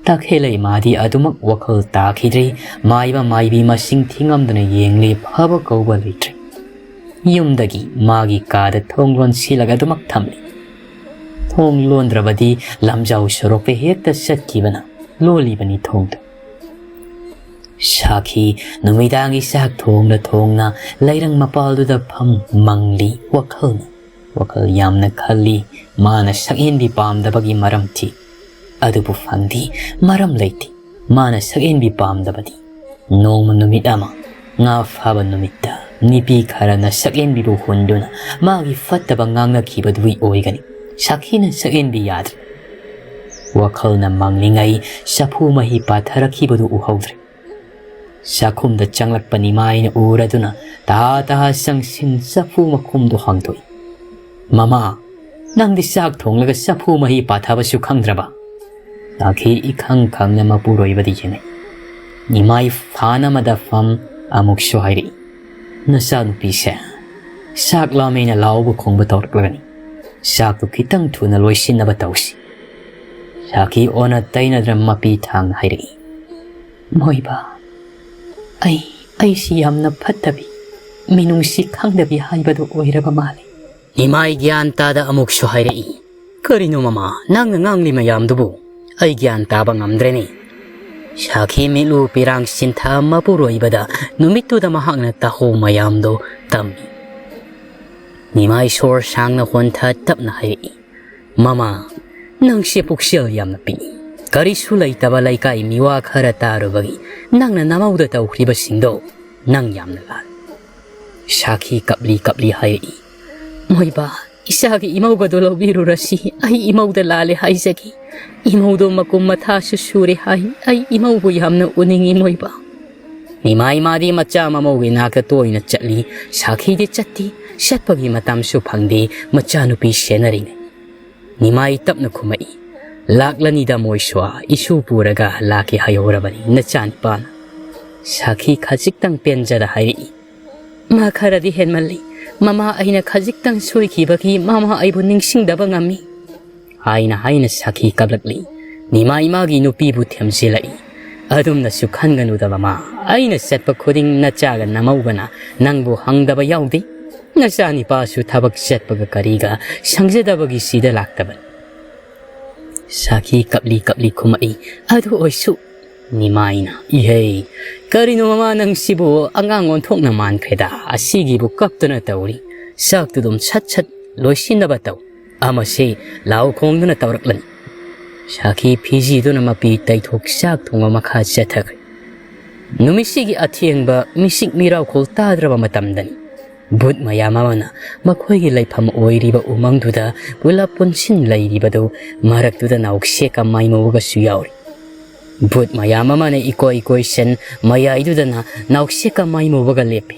ꯇꯈꯦꯜꯂꯩ ꯃꯥꯗꯤ ꯑꯗꯨꯃꯛ ꯋꯥꯈꯜ ꯇꯥꯈꯤꯗ꯭ꯔꯦ꯫ ꯃꯥꯏꯕ ꯃꯥꯏꯕꯤ ꯃꯁꯤꯡ ꯊꯤꯉꯝꯗꯅ ꯌꯦꯡꯂꯤ, ꯐꯕ ꯀꯧꯕ ꯂꯩꯇ꯭ꯔꯦ꯫ ꯌꯨꯝꯗꯒꯤ ꯃꯥꯒꯤ ꯀꯥꯗ ꯊꯣꯡ ꯂꯣꯟꯁꯤꯜꯂꯒ ꯑꯗꯨꯃꯛ ꯊꯝꯂꯤ꯫ ꯊꯣꯡ ꯂꯣꯟꯗ꯭ꯔꯕꯗꯤ ꯂꯝꯖꯥꯎ ꯁꯣꯔꯣꯛꯇ ꯍꯦꯛꯇ ꯆꯠꯈꯤꯕꯅ ꯂꯣꯜꯂꯤꯕꯅꯤ ꯊꯣꯡꯗꯨ꯫ ꯁꯥꯈꯤ ꯅꯨꯃꯤꯗꯥꯡꯒꯤ ꯆꯥꯛ ꯊꯣꯡꯅ ꯊꯣꯡꯅ ꯂꯩꯔꯪ ꯃꯄꯥꯜꯗꯨꯗ ꯐꯝ ꯃꯪꯂꯤ ꯋꯥꯈꯜꯅ꯫ ꯋꯥꯈꯜ ꯌꯥꯝꯅ ꯈꯜꯂꯤ꯫ ꯃꯥꯅ ꯁꯛꯍꯦꯟꯕꯤ ꯄꯥꯝꯗꯕꯒꯤ ꯃꯔꯝ ꯊꯤ꯫ ꯑꯗꯨꯕꯨ ꯐꯪꯗꯦ, ꯃꯔꯝ ꯂꯩꯇꯦ꯫ ꯃꯥꯅ ꯁꯛꯍꯦꯟꯕꯤ ꯄꯥꯝꯗꯕꯗꯤ ꯅꯣꯡꯃ ꯅꯨꯃꯤꯠ ꯑꯃ ꯉꯥ ꯐꯥꯕ ꯅꯨꯃꯤꯠꯇ ꯅꯨꯄꯤ ꯈꯔꯅ ꯁꯛꯍꯦꯟꯕꯤꯕꯨ ꯍꯨꯟꯗꯨꯅ ꯃꯥꯒꯤ ꯐꯠꯇꯕ ꯉꯥꯡꯅꯈꯤꯕꯗꯨꯒꯤ ꯑꯣꯏꯒꯅꯤ꯫ ꯁꯥꯈꯤꯅ ꯁꯛꯍꯦꯟꯕꯤ ꯌꯥꯗ꯭ꯔꯦ꯫ ꯋꯥꯈꯜꯅ ꯃꯪꯂꯤꯉꯩ ꯆꯐꯨ ꯃꯍꯤ ꯄꯥꯊꯔꯛꯈꯤꯕꯗꯨ ꯎꯍꯧꯗ꯭ꯔꯦ꯫ ꯆꯥꯛꯈꯨꯝꯗ ꯆꯪꯂꯛꯄ ꯅꯤꯃꯥꯏꯅ ꯎꯔꯗꯨꯅ ꯇꯍꯥ ꯇꯍꯥ ꯆꯪꯁꯤꯟ ꯆꯐꯨ ꯃꯈꯨꯝꯗꯨ ꯍꯥꯡꯗꯣꯛꯏ꯫ "ꯃꯃꯥ, ꯅꯪꯗꯤ ꯆꯥꯛ ꯊꯣꯡꯂꯒ ꯆꯐꯨ ꯃꯍꯤ ꯄꯥꯊꯕꯁꯨ ꯈꯪꯗ꯭ꯔꯕ?" ꯁꯥꯈꯤ ꯏꯈꯪ ꯈꯪꯅ ꯃꯄꯨꯔꯣꯏꯕꯗ ꯌꯦꯡꯉꯤ꯫ ꯅꯤꯃꯥꯏ ꯐꯥꯟ ꯑꯃꯗ ꯐꯝ ꯑꯃꯨꯛꯁꯨ ꯍꯥꯏꯔꯛꯏ, "ꯅꯆꯥꯅꯨꯄꯤꯁꯦ ꯆꯥꯛ ꯂꯥꯝꯃꯦꯅ ꯂꯥꯎꯕ ꯈꯣꯡꯕ ꯇꯧꯔꯛꯂꯒꯅꯤ꯫ ꯆꯥꯛꯇꯨ ꯈꯤꯇꯪ ꯊꯨꯅ ꯂꯣꯏꯁꯤꯟꯅꯕ ꯇꯧꯁꯤ꯫" ꯁꯥꯈꯤ ꯑꯣꯟꯅ ꯇꯩꯅꯗ꯭ꯔ ꯃꯄꯤ ꯊꯥꯡꯅ ꯍꯥꯏꯔꯛꯏ, "ꯃꯣꯏꯕ, ꯑꯩ, ꯑꯩꯁꯤ ꯌꯥꯝꯅ ꯐꯠꯇꯕꯤ, ꯃꯤꯅꯨꯡꯁꯤ ꯈꯪꯗꯕꯤ ꯍꯥꯏꯕꯗꯨ ꯑꯣꯏꯔꯕ ꯃꯥꯜꯂꯤ꯫" ꯅꯤꯃꯥꯏ ꯒ꯭ꯌꯥꯟ ꯇꯥꯗ ꯑꯃꯨꯛꯁꯨ ꯍꯥꯏꯔꯛꯏ, "ꯀꯔꯤꯅꯣ ꯃꯃꯥ, ꯅꯪꯅ ꯉꯥꯡꯂꯤ ꯃꯌꯥꯝꯗꯨꯕꯨ? ꯑꯩ ꯒ꯭ꯌꯥꯟ ꯇꯥꯕ ꯉꯝꯗ꯭ꯔꯦꯅꯦ꯫" ꯁꯥꯈꯤ ꯃꯤꯠꯂꯨ ꯄꯤꯔꯥꯡ ꯁꯤꯟꯊꯥ ꯃꯄꯨꯔꯣꯏꯕꯗ ꯅꯨꯃꯤꯠꯇꯨꯗ ꯃꯍꯥꯛꯅ ꯇꯥꯍꯧ ꯃꯌꯥꯝꯗꯣ ꯇꯝꯃꯤ꯫ ꯅꯤꯃꯥꯏ ꯁꯣꯔ ꯁꯥꯡꯅ ꯍꯣꯟꯊ ꯇꯞꯅ ꯍꯥꯏꯔꯛꯏ, "ꯃꯃꯥ, ꯅꯪꯁꯦ ꯄꯨꯛꯆꯦꯜ ꯌꯥꯝꯅ ꯄꯤꯛꯏ꯫ ꯀꯔꯤꯁꯨ ꯂꯩꯇꯕ ꯂꯩꯀꯥꯏ ꯃꯤꯋꯥ ꯈꯔ ꯇꯥꯔꯨꯕꯒꯤ ꯅꯪꯅ ꯅꯃꯧꯗ ꯇꯧꯈ꯭ꯔꯤꯕꯁꯤꯡꯗꯣ ꯅꯪ ꯌꯥꯝꯅ ꯂꯥꯜꯂꯤ꯫" ꯁꯥꯈꯤ ꯀꯞꯂꯤ ꯀꯞꯂꯤ ꯍꯥꯏꯔꯛꯏ, "ꯃꯣꯏꯕ, ꯏꯆꯥꯒꯤ ꯏꯃꯧꯒꯗꯣ ꯂꯧꯕꯤꯔꯨꯔꯁꯤ꯫ ꯑꯩ ꯏꯃꯧꯗ ꯂꯥꯜꯂꯦ ꯍꯥꯏꯖꯒꯦ꯫ ꯏꯃꯧꯗꯣ ꯃꯀꯨꯝ ꯃꯊꯥꯁꯨ ꯁꯨꯔꯦ ꯍꯥꯏ꯫ ꯑꯩ ꯏꯃꯧꯕꯨ ꯌꯥꯝꯅ ꯎꯅꯤꯡꯉꯤ, ꯃꯣꯏꯕ꯫" ꯅꯤꯃꯥꯏ ꯃꯥꯗꯤ ꯃꯆꯥ ꯃꯃꯧꯒꯤ ꯅꯥꯛꯇ ꯇꯣꯏꯅ ꯆꯠꯂꯤ, ꯁꯥꯈꯤꯗꯤ ꯆꯠꯇꯦ, ꯆꯠꯄꯒꯤ ꯃꯇꯝꯁꯨ ꯐꯪꯗꯦ, ꯃꯆꯥꯅꯨꯄꯤ ꯁꯦꯟꯅꯔꯤꯅꯤ꯫ ꯅꯤꯃꯥꯏ ꯇꯞꯅ ꯈꯨꯝꯃꯛꯏ, "ꯂꯥꯛꯂꯅꯤꯗ ꯃꯣꯏꯁꯨ, ꯏꯁꯨ ꯄꯨꯔꯒ ꯂꯥꯛꯀꯦ ꯍꯥꯏꯍꯧꯔꯕꯅꯤ ꯅꯆꯥꯅꯤꯄꯥꯅ"꯫ ꯁꯥꯈꯤ ꯈꯖꯤꯛꯇꯪ ꯄꯦꯟꯖꯔ ꯍꯥꯏꯔꯛꯏ, "ꯃꯥ ꯈꯔꯗꯤ ꯍꯦꯟꯃꯜꯂꯤ꯫ ꯃꯃꯥ ꯑꯩꯅ ꯈꯖꯤꯛꯇꯪ ꯁꯣꯏꯈꯤꯕꯒꯤ ꯃꯃꯥ ꯑꯩꯕꯨ ꯅꯤꯡꯁꯤꯡꯗꯕ ꯉꯝꯃꯤ"꯫ ꯍꯥꯏꯅ ꯍꯥꯏꯅ ꯁꯥꯈꯤ ꯀꯞꯂꯛꯂꯤ꯫ ꯅꯤꯃꯥꯏ ꯃꯥꯒꯤ ꯅꯨꯄꯤꯕꯨ ꯊꯦꯝꯖꯤꯜꯂꯛꯏ꯫ "ꯑꯗꯨꯝꯅꯁꯨ ꯈꯟꯒꯅꯨꯗ ꯃꯃꯥ, ꯑꯩꯅ ꯆꯠꯄ ꯈꯨꯗꯤꯡ ꯅꯆꯥꯒ ꯅꯃꯧꯒꯅ ꯅꯪꯕꯨ ꯍꯪꯗꯕ ꯌꯥꯎꯗꯦ꯫ ꯅꯆꯥꯅꯤꯄꯥꯁꯨ ꯊꯕꯛ ꯆꯠꯄꯒ ꯀꯔꯤꯒ ꯁꯪꯖꯗꯕꯒꯤ ꯁꯤꯗ ꯂꯥꯛꯇꯕꯅꯤ"꯫ ꯁꯥꯈꯤ ꯀꯞꯂꯤ ꯀꯞꯂꯤ ꯈꯨꯝꯃꯛꯏ, "ꯑꯗꯨ ꯑꯣꯏꯁꯨ"꯫ ꯅꯤꯃꯥꯏꯅ, "ꯏꯍꯩ, ꯀꯔꯤꯅꯣ ꯃꯃꯥ ꯅꯪꯁꯤꯕꯨ ꯑꯉꯥꯡ ꯑꯣꯟꯊꯣꯛꯅ ꯃꯥꯟꯈ꯭ꯔꯦꯗ, ꯑꯁꯤꯒꯤꯕꯨ ꯀꯞꯇꯨꯅ ꯇꯧꯔꯤ? ꯆꯥꯛꯇꯨ ꯑꯗꯨꯝ ꯁꯠ ꯁꯠ ꯂꯣꯏꯁꯤꯟꯅꯕ ꯇꯧ꯫ ꯑꯃꯁꯤ ꯂꯥꯎ ꯈꯣꯡꯗꯨꯅ ꯇꯧꯔꯛꯂꯅꯤ"꯫ ꯁꯥꯈꯤ ꯐꯤꯖꯤꯗꯨꯅ ꯃꯄꯤ ꯇꯩꯊꯣꯛ ꯆꯥꯛ ꯊꯣꯡꯕ ꯃꯈꯥ ꯆꯠꯊꯈ꯭ꯔꯦ꯫ ꯅꯨꯃꯤꯠꯁꯤꯒꯤ ꯑꯊꯦꯡꯕ ꯃꯤꯁꯤꯛ ꯃꯤꯔꯥꯎꯈꯣꯜ ꯇꯥꯗ꯭ꯔꯕ ꯃꯇꯝꯗꯅꯤ꯫ ꯚꯨꯠ ꯃꯌꯥꯝ ꯑꯃꯅ ꯃꯈꯣꯏꯒꯤ ꯂꯩꯐꯝ ꯑꯣꯏꯔꯤꯕ ꯎꯃꯪꯗꯨꯗ ꯄꯨꯂꯞ ꯄꯨꯟꯁꯤꯟ ꯂꯩꯔꯤꯕꯗꯨ ꯃꯔꯛꯇꯨꯗ ꯅꯥꯎꯁꯦꯛꯀ ꯃꯥꯏꯃꯨꯕꯒꯁꯨ ꯌꯥꯎꯔꯤ꯫ ꯚꯨꯠ ꯃꯌꯥꯝ ꯑꯃꯅ ꯏꯀꯣꯏ ꯀꯣꯏꯁꯟ ꯃꯌꯥꯏꯗꯨꯗꯅ ꯅꯥꯎꯁꯦꯛꯀ ꯃꯥꯏꯃꯨꯕꯒ ꯂꯦꯞꯄꯤ꯫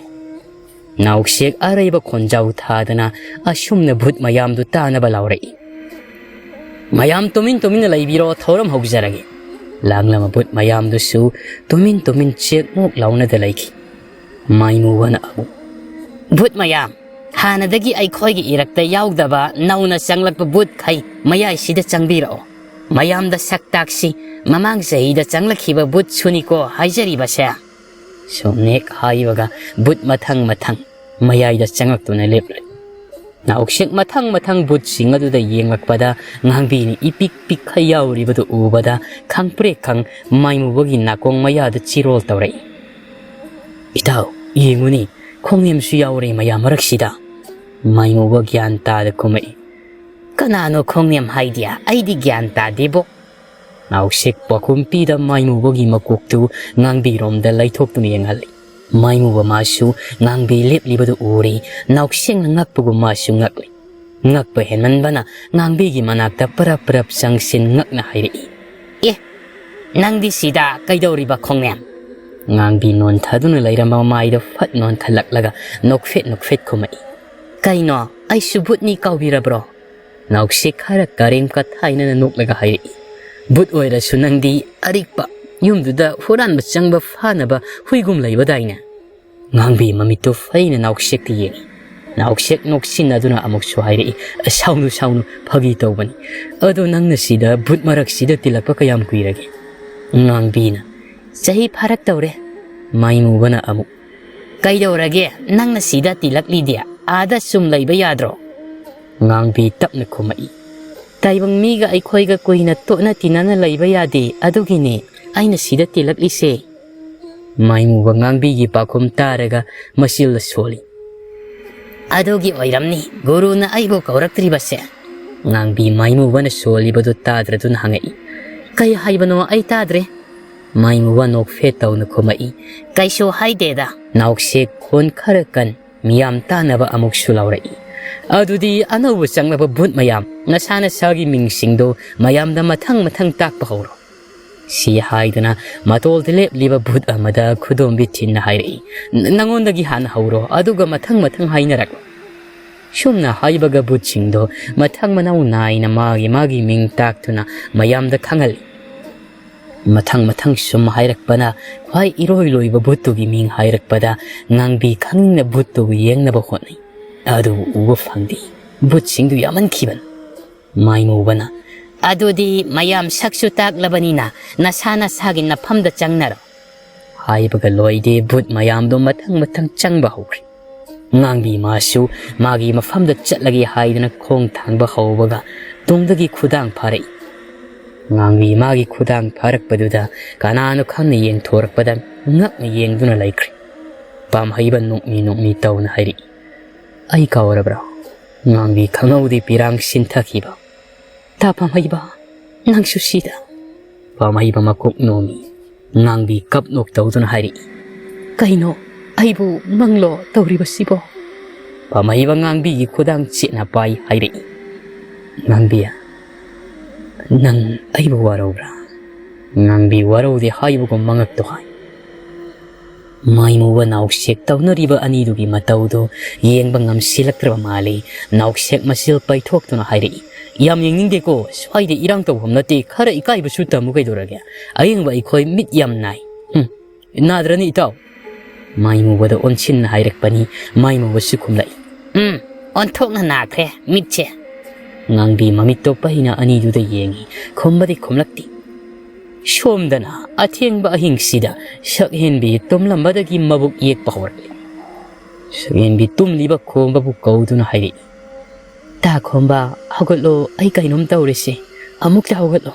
ꯅꯥꯎꯁꯦꯛ ꯑꯔꯩꯕ ꯈꯣꯟꯖꯥꯎ ꯊꯥꯗꯅ ꯑꯁꯨꯝꯅ ꯚꯨꯠ ꯃꯌꯥꯝꯗꯨ ꯇꯥꯅꯕ ꯂꯥꯎꯔꯛꯏ, "ꯃꯌꯥꯝ ꯇꯨꯃꯤꯟ ꯇꯨꯃꯤꯟꯅ ꯂꯩꯕꯤꯔꯣ, ꯊꯧꯔꯝ ꯍꯧꯖꯔꯒꯦ"꯫ ꯂꯥꯡꯂꯝꯕ ꯚꯨꯠ ꯃꯌꯥꯝꯗꯨꯁꯨ ꯇꯨꯃꯤꯟ ꯇꯨꯃꯤꯟ ꯆꯦꯛꯃꯨꯛ ꯂꯥꯎꯅꯗ ꯂꯩꯈꯤ꯫ ꯃꯥꯏꯃꯨꯕꯅ ꯑꯃꯨꯛ, "ꯚꯨꯠ ꯃꯌꯥꯝ, ꯍꯥꯟꯅꯗꯒꯤ ꯑꯩꯈꯣꯏꯒꯤ ꯏꯔꯛꯇ ꯌꯥꯎꯗꯕ ꯅꯧꯅ ꯆꯪꯂꯛꯄ ꯚꯨꯠꯈꯩ ꯃꯌꯥꯏꯁꯤꯗ ꯆꯪꯕꯤꯔꯛꯑꯣ꯫ ꯃꯌꯥꯝꯗ ꯁꯛ ꯇꯥꯛꯁꯤ, ꯃꯃꯥꯡ ꯆꯍꯤꯗ ꯆꯪꯂꯛꯈꯤꯕ ꯚꯨꯠꯁꯨꯅꯤꯀꯣ ꯍꯥꯏꯖꯔꯤꯕꯁꯦ"꯫ ꯁꯨꯝꯅꯦꯛ ꯍꯥꯏꯕꯒ ꯚꯨꯠ ꯃꯊꯪ ꯃꯊꯪ ꯃꯌꯥꯏꯗ ꯆꯪꯂꯛꯇꯨꯅ ꯂꯦꯞꯂꯦ꯫ ꯅꯥꯎꯁꯦꯛ ꯃꯊꯪ ꯃꯊꯪ ꯚꯨꯠꯁꯤꯡ ꯑꯗꯨꯗ ꯌꯦꯡꯂꯛꯄꯗ ꯉꯥꯡꯕꯤꯅ ꯏꯄꯤꯛ ꯄꯤꯛꯈꯩ ꯌꯥꯎꯔꯤꯕꯗꯨ ꯎꯕꯗ ꯈꯪꯄ꯭ꯔꯦꯛ ꯈꯪ ꯃꯥꯏꯃꯨꯕꯒꯤ ꯅꯥꯀꯣꯡ ꯃꯌꯥꯗ ꯆꯤꯔꯣꯜ ꯇꯧꯔꯛꯏ꯫ "ꯏꯇꯥꯎ, ꯌꯦꯡꯉꯨꯅꯤ, ꯈꯣꯡꯅꯦꯝꯁꯨ ꯌꯥꯎꯔꯦ ꯃꯌꯥꯝ ꯃꯔꯛꯁꯤꯗ"꯫ ꯃꯥꯏꯃꯨꯕ ꯒ꯭ꯌꯥꯟ ꯇꯥꯗ ꯈꯨꯝꯃꯛꯏ꯫ "ꯀꯅꯥꯅꯣ ꯈꯣꯡꯅꯦꯝ ꯍꯥꯏꯗꯤ? ꯑꯩꯗꯤ ꯒ꯭ꯌꯥꯟ ꯇꯥꯗꯦꯕꯣ"꯫ ꯅꯥꯎꯁꯦꯛ ꯄꯥꯎꯈꯨꯝ ꯄꯤꯗ ꯃꯥꯏꯃꯨꯕꯒꯤ ꯃꯀꯣꯛꯇꯨ ꯉꯥꯡꯕꯤꯔꯣꯝꯗ ꯂꯩꯊꯣꯛꯇꯨꯅ ꯌꯦꯡꯍꯜꯂꯤ꯫ ꯃꯥꯏꯃꯨꯕ ꯃꯥꯁꯨ ꯉꯥꯡꯕꯤ ꯂꯦꯞꯂꯤꯕꯗꯨ ꯎꯔꯦ꯫ ꯅꯥꯎꯁꯦꯛꯅ ꯉꯛꯄꯒꯨꯝ ꯃꯥꯁꯨ ꯉꯛꯂꯤ꯫ ꯉꯛꯄ ꯍꯦꯟꯃꯟꯕꯅ ꯉꯥꯡꯕꯤꯒꯤ ꯃꯅꯥꯛꯇ ꯄꯔꯞ ꯄꯔꯞ ꯆꯪꯁꯤꯟ ꯉꯛꯅ ꯍꯥꯏꯔꯛꯏ, "ꯑꯦ, ꯅꯪꯗꯤ ꯁꯤꯗ ꯀꯩꯗꯧꯔꯤꯕ ꯈꯣꯡꯅꯦꯝ?" ꯉꯥꯡꯕꯤ ꯅꯣꯟꯊꯗꯨꯅ ꯂꯩꯔꯝꯕ ꯃꯃꯥꯏꯗꯣ ꯐꯠ ꯅꯣꯟꯊꯂꯛꯂꯒ ꯅꯣꯛꯐꯦꯠ ꯅꯣꯛꯐꯦꯠ ꯈꯨꯝꯃꯛꯏ꯫ "ꯀꯩꯅꯣ, ꯑꯩꯁꯨ ꯚꯨꯠꯅꯤ ꯀꯥꯎꯕꯤꯔꯕ꯭ꯔꯣ?" ꯅꯥꯎꯁꯦꯛ ꯈꯔ ꯀꯔꯦꯝ ꯀꯊꯥꯏꯅꯅ ꯅꯣꯛꯂꯒ ꯍꯥꯏꯔꯛꯏ꯫ "ꯚꯨꯠ ꯑꯣꯏꯔꯁꯨ ꯅꯪꯗꯤ ꯑꯔꯤꯛꯄ ꯌꯨꯝꯗꯨꯗ ꯍꯨꯔꯥꯟꯕ ꯆꯪꯕ ꯐꯥꯅꯕ ꯍꯨꯏꯒꯨꯝ ꯂꯩꯕꯗꯥꯏꯅꯦ?" ꯉꯥꯡꯕꯤ ꯃꯃꯤꯠꯇꯨ ꯐꯩꯅ ꯅꯥꯎꯁꯦꯛꯇ ꯌꯦꯡꯉꯤ꯫ ꯅꯥꯎꯁꯦꯛ ꯅꯣꯛꯁꯤꯟꯅꯗꯨꯅ ꯑꯃꯨꯛꯁꯨ ꯍꯥꯏꯔꯛꯏ, "ꯁꯥꯎꯅꯨ, ꯁꯥꯎꯅꯨ, ꯐꯥꯒꯤ ꯇꯧꯕꯅꯤ꯫ ꯑꯗꯣ ꯅꯪꯅ ꯁꯤꯗ ꯚꯨꯠ ꯃꯔꯛꯁꯤꯗ ꯇꯤꯜꯂꯛꯄ ꯀꯌꯥꯝ ꯀꯨꯏꯔꯒꯦ?" ꯉꯥꯡꯕꯤꯅ, "ꯆꯍꯤ ꯐꯥꯔꯛꯇꯧꯔꯦ꯫" ꯃꯥꯏꯃꯨꯕꯅ ꯑꯃꯨꯛ, "ꯀꯩꯗꯧꯔꯒꯦ? ꯅꯪꯅ ꯁꯤꯗ ꯇꯤꯜꯂꯛꯂꯤꯗꯤ ꯑꯥꯗ ꯁꯨꯝ ꯂꯩꯕ ꯌꯥꯗ꯭ꯔꯣ?" ꯉꯥꯡꯕꯤ ꯇꯞꯅ ꯈꯨꯝꯃꯛꯏ, "ꯇꯥꯏꯕꯪ ꯃꯤꯒ ꯑꯩꯈꯣꯏꯒ ꯀꯨꯏꯅ ꯇꯣꯠꯅ ꯇꯤꯟꯅꯅ ꯂꯩꯕ ꯌꯥꯗꯦ, ꯑꯗꯨꯒꯤꯅꯦ ꯑꯩꯅ ꯁꯤꯗ ꯇꯤꯜꯂꯛꯂꯤꯁꯦ꯫" ꯃꯥꯏꯃꯨꯕ ꯉꯥꯡꯕꯤꯒꯤ ꯄꯥꯎꯈꯨꯝ ꯇꯥꯔꯒ ꯃꯆꯤꯜꯗ ꯁꯣꯜꯂꯤ꯫ "ꯑꯗꯨꯒꯤ ꯑꯣꯏꯔꯝꯅꯤ ꯒꯨꯔꯨꯅ ꯑꯩꯕꯨ ꯀꯧꯔꯛꯇ꯭ꯔꯤꯕꯁꯦ꯫" ꯉꯥꯡꯕꯤ ꯃꯥꯏꯃꯨꯕꯅ ꯁꯣꯜꯂꯤꯕꯗꯨ ꯇꯥꯗ꯭ꯔꯗꯨꯅ ꯍꯪꯉꯛꯏ, "ꯀꯩ ꯍꯥꯏꯕꯅꯣ? ꯑꯩ ꯇꯥꯗ꯭ꯔꯦ꯫" ꯃꯥꯏꯃꯨꯕ ꯅꯣꯛꯐꯦꯠ ꯇꯧꯅ ꯈꯨꯝꯃꯛꯏ, "ꯀꯩꯁꯨ ꯍꯥꯏꯗꯦꯗ꯫" ꯅꯥꯎꯁꯦꯛ ꯈꯣꯟ ꯈꯔ ꯀꯟ ꯃꯤꯌꯥꯝ ꯇꯥꯅꯕ ꯑꯃꯨꯛꯁꯨ ꯂꯥꯎꯔꯛꯏ, "ꯑꯗꯨꯗꯤ ꯑꯅꯧꯕ ꯆꯪꯂꯕ ꯚꯨꯠ ꯃꯌꯥꯝ ꯅꯁꯥ ꯅꯁꯥꯒꯤ ꯃꯤꯡꯁꯤꯡꯗꯣ ꯃꯌꯥꯝꯗ ꯃꯊꯪ ꯃꯊꯪ ꯇꯥꯛꯄ ꯍꯧꯔꯣ꯫" ꯁꯤ ꯍꯥꯏꯗꯨꯅ ꯃꯇꯣꯜꯗ ꯂꯦꯞꯂꯤꯕ ꯚꯨꯠ ꯑꯃꯗ ꯈꯨꯗꯣꯝꯕꯤ ꯊꯤꯟꯅ ꯍꯥꯏꯔꯛꯏ, "ꯅ-, ꯅꯉꯣꯟꯗꯒꯤ ꯍꯥꯟꯅ ꯍꯧꯔꯣ, ꯑꯗꯨꯒ ꯃꯊꯪ ꯃꯊꯪ ꯍꯥꯏꯅꯔꯛꯂꯣ꯫" ꯁꯨꯝꯅ ꯍꯥꯏꯕꯒ ꯚꯨꯠꯁꯤꯡꯗꯣ ꯃꯊꯪ ꯃꯅꯥꯎ ꯅꯥꯏꯅ ꯃꯥꯒꯤ ꯃꯥꯒꯤ ꯃꯤꯡ ꯇꯥꯛꯇꯨꯅ ꯃꯌꯥꯝꯗ ꯈꯪꯍꯜꯂꯤ꯫ ꯃꯊꯪ ꯃꯊꯪ ꯁꯨꯝ ꯍꯥꯏꯔꯛꯄꯅ ꯈ꯭ꯋꯥꯏ ꯏꯔꯣꯏ ꯂꯣꯏꯕ ꯚꯨꯠꯇꯨꯒꯤ ꯃꯤꯡ ꯍꯥꯏꯔꯛꯄꯗ ꯉꯥꯡꯕꯤ ꯈꯪꯅꯤꯡꯅ ꯚꯨꯠꯇꯨꯕꯨ ꯌꯦꯡꯅꯕ ꯍꯣꯠꯅꯩ꯫ ꯑꯗꯨꯕꯨ ꯎꯕ ꯐꯪꯗꯦ꯫ ꯚꯨꯠꯁꯤꯡꯗꯨ ꯌꯥꯝꯃꯟꯈꯤꯕꯅ꯫ ꯃꯥꯏꯃꯨꯕꯅ, "ꯑꯗꯨꯗꯤ ꯃꯌꯥꯝ ꯁꯛꯁꯨ ꯇꯥꯛꯂꯕꯅꯤꯅ ꯅꯁꯥ ꯅꯁꯥꯒꯤ ꯅꯐꯝꯗ ꯆꯪꯅꯔꯣ꯫" ꯍꯥꯏꯕꯒ ꯂꯣꯏꯗꯦ, ꯚꯨꯠ ꯃꯌꯥꯝꯗꯣ ꯃꯊꯪ ꯃꯊꯪ ꯆꯪꯕ ꯍꯧꯈ꯭ꯔꯦ꯫ ꯉꯥꯡꯕꯤ ꯃꯥꯁꯨ ꯃꯥꯒꯤ ꯃꯐꯝꯗ ꯆꯠꯂꯒꯦ ꯍꯥꯏꯗꯨꯅ ꯈꯣꯡ ꯊꯥꯡꯕ ꯍꯧꯕꯒ ꯇꯨꯡꯗꯒꯤ ꯈꯨꯗꯥꯡ ꯐꯥꯔꯛꯏ꯫ ꯉꯥꯡꯕꯤ ꯃꯥꯒꯤ ꯈꯨꯗꯥꯡ ꯐꯥꯔꯛꯄꯗꯨꯗ ꯀꯅꯥꯅꯣ ꯈꯪꯅ ꯌꯦꯡꯊꯣꯔꯛꯄꯗ ꯉꯛꯅ ꯌꯦꯡꯗꯨꯅ ꯂꯩꯈ꯭ꯔꯦ꯫ ꯄꯥꯝꯍꯩꯕ ꯅꯣꯛꯃꯤ ꯅꯣꯛꯃꯤ ꯇꯧꯅ ꯍꯥꯏꯔꯛꯏ, "ꯑꯩ ꯀꯥꯎꯔꯕ꯭ꯔꯥ?" ꯉꯥꯡꯕꯤ ꯈꯪꯍꯧꯗꯦ ꯄꯤꯔꯥꯡ ꯁꯤꯟꯊꯈꯤꯕ꯫ "ꯇꯥ ꯄꯥꯝꯍꯩꯕ, ꯅꯪꯁꯨ ꯁꯤꯗ?" ꯄꯥꯝꯍꯩꯕ ꯃꯀꯣꯛ ꯅꯣꯝꯃꯤ꯫ ꯉꯥꯡꯕꯤ ꯀꯞ ꯅꯣꯛ ꯇꯧꯗꯨꯅ ꯍꯥꯏꯔꯛꯏ, "ꯀꯩꯅꯣ? ꯑꯩꯕꯨ ꯃꯪꯂꯣ ꯇꯧꯔꯤꯕꯁꯤꯕꯣ?" ꯄꯥꯝꯍꯩꯕ ꯉꯥꯡꯕꯤꯒꯤ ꯈꯨꯗꯥꯡ ꯆꯦꯠꯅ ꯄꯥꯏ ꯍꯥꯏꯔꯛꯏ, "ꯉꯥꯡꯕꯤ, ꯅꯪ ꯑꯩꯕꯨ ꯋꯥꯔꯧꯕ꯭ꯔꯥ?" ꯉꯥꯡꯕꯤ ꯋꯥꯔꯧꯗꯦ ꯍꯥꯏꯕꯒꯨꯝ ꯃꯉꯛꯇꯣ ꯍꯥꯏ꯫ ꯃꯥꯏꯃꯨꯕ ꯅꯥꯎꯁꯦꯛ ꯇꯧꯅꯔꯤꯕ ꯑꯅꯤꯗꯨꯒꯤ ꯃꯇꯧꯗꯨ ꯌꯦꯡꯕ ꯉꯝꯁꯤꯜꯂꯛꯇ꯭ꯔꯕ ꯃꯥꯜꯂꯤ꯫ ꯅꯥꯎꯁꯦꯛ ꯃꯆꯤꯜ ꯄꯩꯊꯣꯛꯇꯨꯅ ꯍꯥꯏꯔꯛꯏ, "ꯌꯥꯝ ꯌꯦꯡꯅꯤꯡꯗꯦꯀꯣ, ꯁ꯭ꯋꯥꯏꯗ ꯏꯔꯥꯡ ꯇꯧꯐꯝ ꯅꯠꯇꯦ, ꯈꯔ ꯏꯀꯥꯏꯕꯁꯨ ꯇꯝꯃꯨ ꯀꯩꯗꯧꯔꯒꯦ? ꯑꯌꯦꯡꯕ ꯑꯩꯈꯣꯏ ꯃꯤꯠ ꯌꯥꯝ ꯅꯥꯏ꯫ ꯍꯨꯝ, ꯅꯥꯗ꯭ꯔꯅꯤ ꯏꯇꯥꯎ?" ꯃꯥꯏꯃꯨꯕꯗ ꯑꯣꯟꯁꯤꯟꯅ ꯍꯥꯏꯔꯛꯄꯅꯤ꯫ ꯃꯥꯏꯃꯨꯕꯁꯨ ꯈꯨꯝꯂꯛꯏ, "ꯎꯝ, ꯑꯣꯟꯊꯣꯛꯅ ꯅꯥꯈ꯭ꯔꯦ ꯃꯤꯠꯁꯦ꯫" ꯉꯥꯡꯕꯤ ꯃꯃꯤꯠꯇꯣ ꯄꯩꯅ ꯑꯅꯤꯗꯨꯗ ꯌꯦꯡꯉꯤ, ꯈꯨꯝꯕꯗꯤ ꯈꯨꯝꯂꯛꯇꯦ꯫ ꯁꯣꯝꯗꯅ ꯑꯊꯦꯡꯕ ꯑꯍꯤꯡꯁꯤꯗ ꯁꯛꯍꯦꯟꯕꯤ ꯇꯨꯝꯂꯝꯕꯗꯒꯤ ꯃꯕꯨꯛ ꯌꯦꯛꯄ ꯍꯧꯔꯛꯂꯦ꯫ ꯁꯛꯍꯦꯟꯕꯤ ꯇꯨꯝꯂꯤꯕ ꯈꯣꯝꯕꯕꯨ ꯀꯧꯗꯨꯅ ꯍꯥꯏꯔꯛꯏ, "ꯇꯥ ꯈꯣꯝꯕ, ꯍꯧꯒꯠꯂꯣ, ꯑꯩ ꯀꯩꯅꯣꯝ ꯇꯧꯔꯦꯁꯦ, ꯑꯃꯨꯛꯇ ꯍꯧꯒꯠꯂꯣ꯫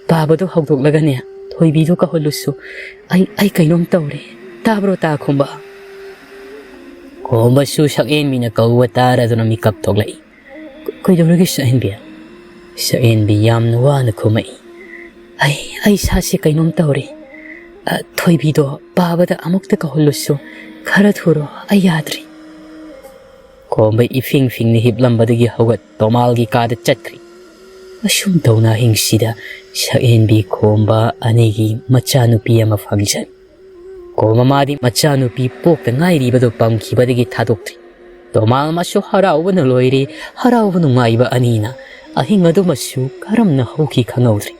ꯄꯥꯕꯗꯣ ꯍꯧꯗꯣꯛꯂꯒꯅꯦ, ꯊꯣꯏꯕꯤꯗꯣ ꯀꯧꯍꯜꯂꯨꯁꯨ, ꯑꯩ, ꯑꯩ ꯀꯩꯅꯣꯝ ꯇꯧꯔꯦ, ꯇꯥꯕ꯭ꯔꯣ ꯇꯥ ꯈꯣꯝꯕ?" ꯈꯣꯝꯕꯁꯨ ꯁꯛꯍꯦꯟꯕꯤꯅ ꯀꯧꯕ ꯇꯥꯔꯗꯨꯅ ꯃꯤꯀꯞ ꯊꯣꯛꯂꯛꯏ꯫ "ꯀ-, ꯀꯩꯗꯧꯔꯒꯦ ꯁꯛꯍꯦꯟꯕꯤ?" ꯁꯛꯍꯦꯟꯕꯤ ꯌꯥꯝꯅ ꯋꯥꯅ ꯈꯨꯝꯃꯛꯏ, "ꯑꯩ, ꯑꯩ ꯏꯁꯥꯁꯦ ꯀꯩꯅꯣꯝ ꯇꯧꯔꯦ꯫ ꯑ, ꯊꯣꯏꯕꯤꯗꯣ ꯄꯥꯕꯗ ꯑꯃꯨꯛꯇ ꯀꯧꯍꯜꯂꯨꯁꯨ, ꯈꯔ ꯊꯨꯔꯣ, ꯑꯩ ꯌꯥꯗ꯭ꯔꯦ꯫" ꯈꯣꯝꯕ ꯏꯐꯤꯡ ꯐꯤꯡꯅ ꯍꯤꯞꯂꯝꯕꯗꯒꯤ ꯍꯧꯒꯠ ꯇꯣꯃꯥꯜꯒꯤ ꯀꯥꯗ ꯆꯠꯈ꯭ꯔꯤ꯫ ꯑꯁꯨꯝ ꯇꯧꯅ ꯑꯍꯤꯡꯁꯤꯗ ꯁꯛꯍꯦꯟꯕꯤ ꯈꯣꯝꯕ ꯑꯅꯤꯒꯤ ꯃꯆꯥꯅꯨꯄꯤ ꯑꯃ ꯐꯪꯖꯩ꯫ ꯈꯣꯝꯕ ꯃꯥꯗꯤ ꯃꯆꯥꯅꯨꯄꯤ ꯄꯣꯛꯇ ꯉꯥꯏꯔꯤꯕꯗꯨ ꯄꯝꯈꯤꯕꯗꯒꯤ ꯊꯥꯗꯣꯛꯇ꯭ꯔꯤ꯫ ꯇꯣꯃꯥꯜ ꯃꯥꯁꯨ ꯍꯔꯥꯎꯕꯅ ꯂꯣꯏꯔꯦ꯫ ꯍꯔꯥꯎꯕ ꯅꯨꯡꯉꯥꯏꯕ ꯑꯅꯤꯅ ꯑꯍꯤꯡ ꯑꯗꯨꯃꯁꯨ ꯀꯔꯝꯅ ꯍꯧꯈꯤ ꯈꯪꯍꯧꯗ꯭ꯔꯤ꯫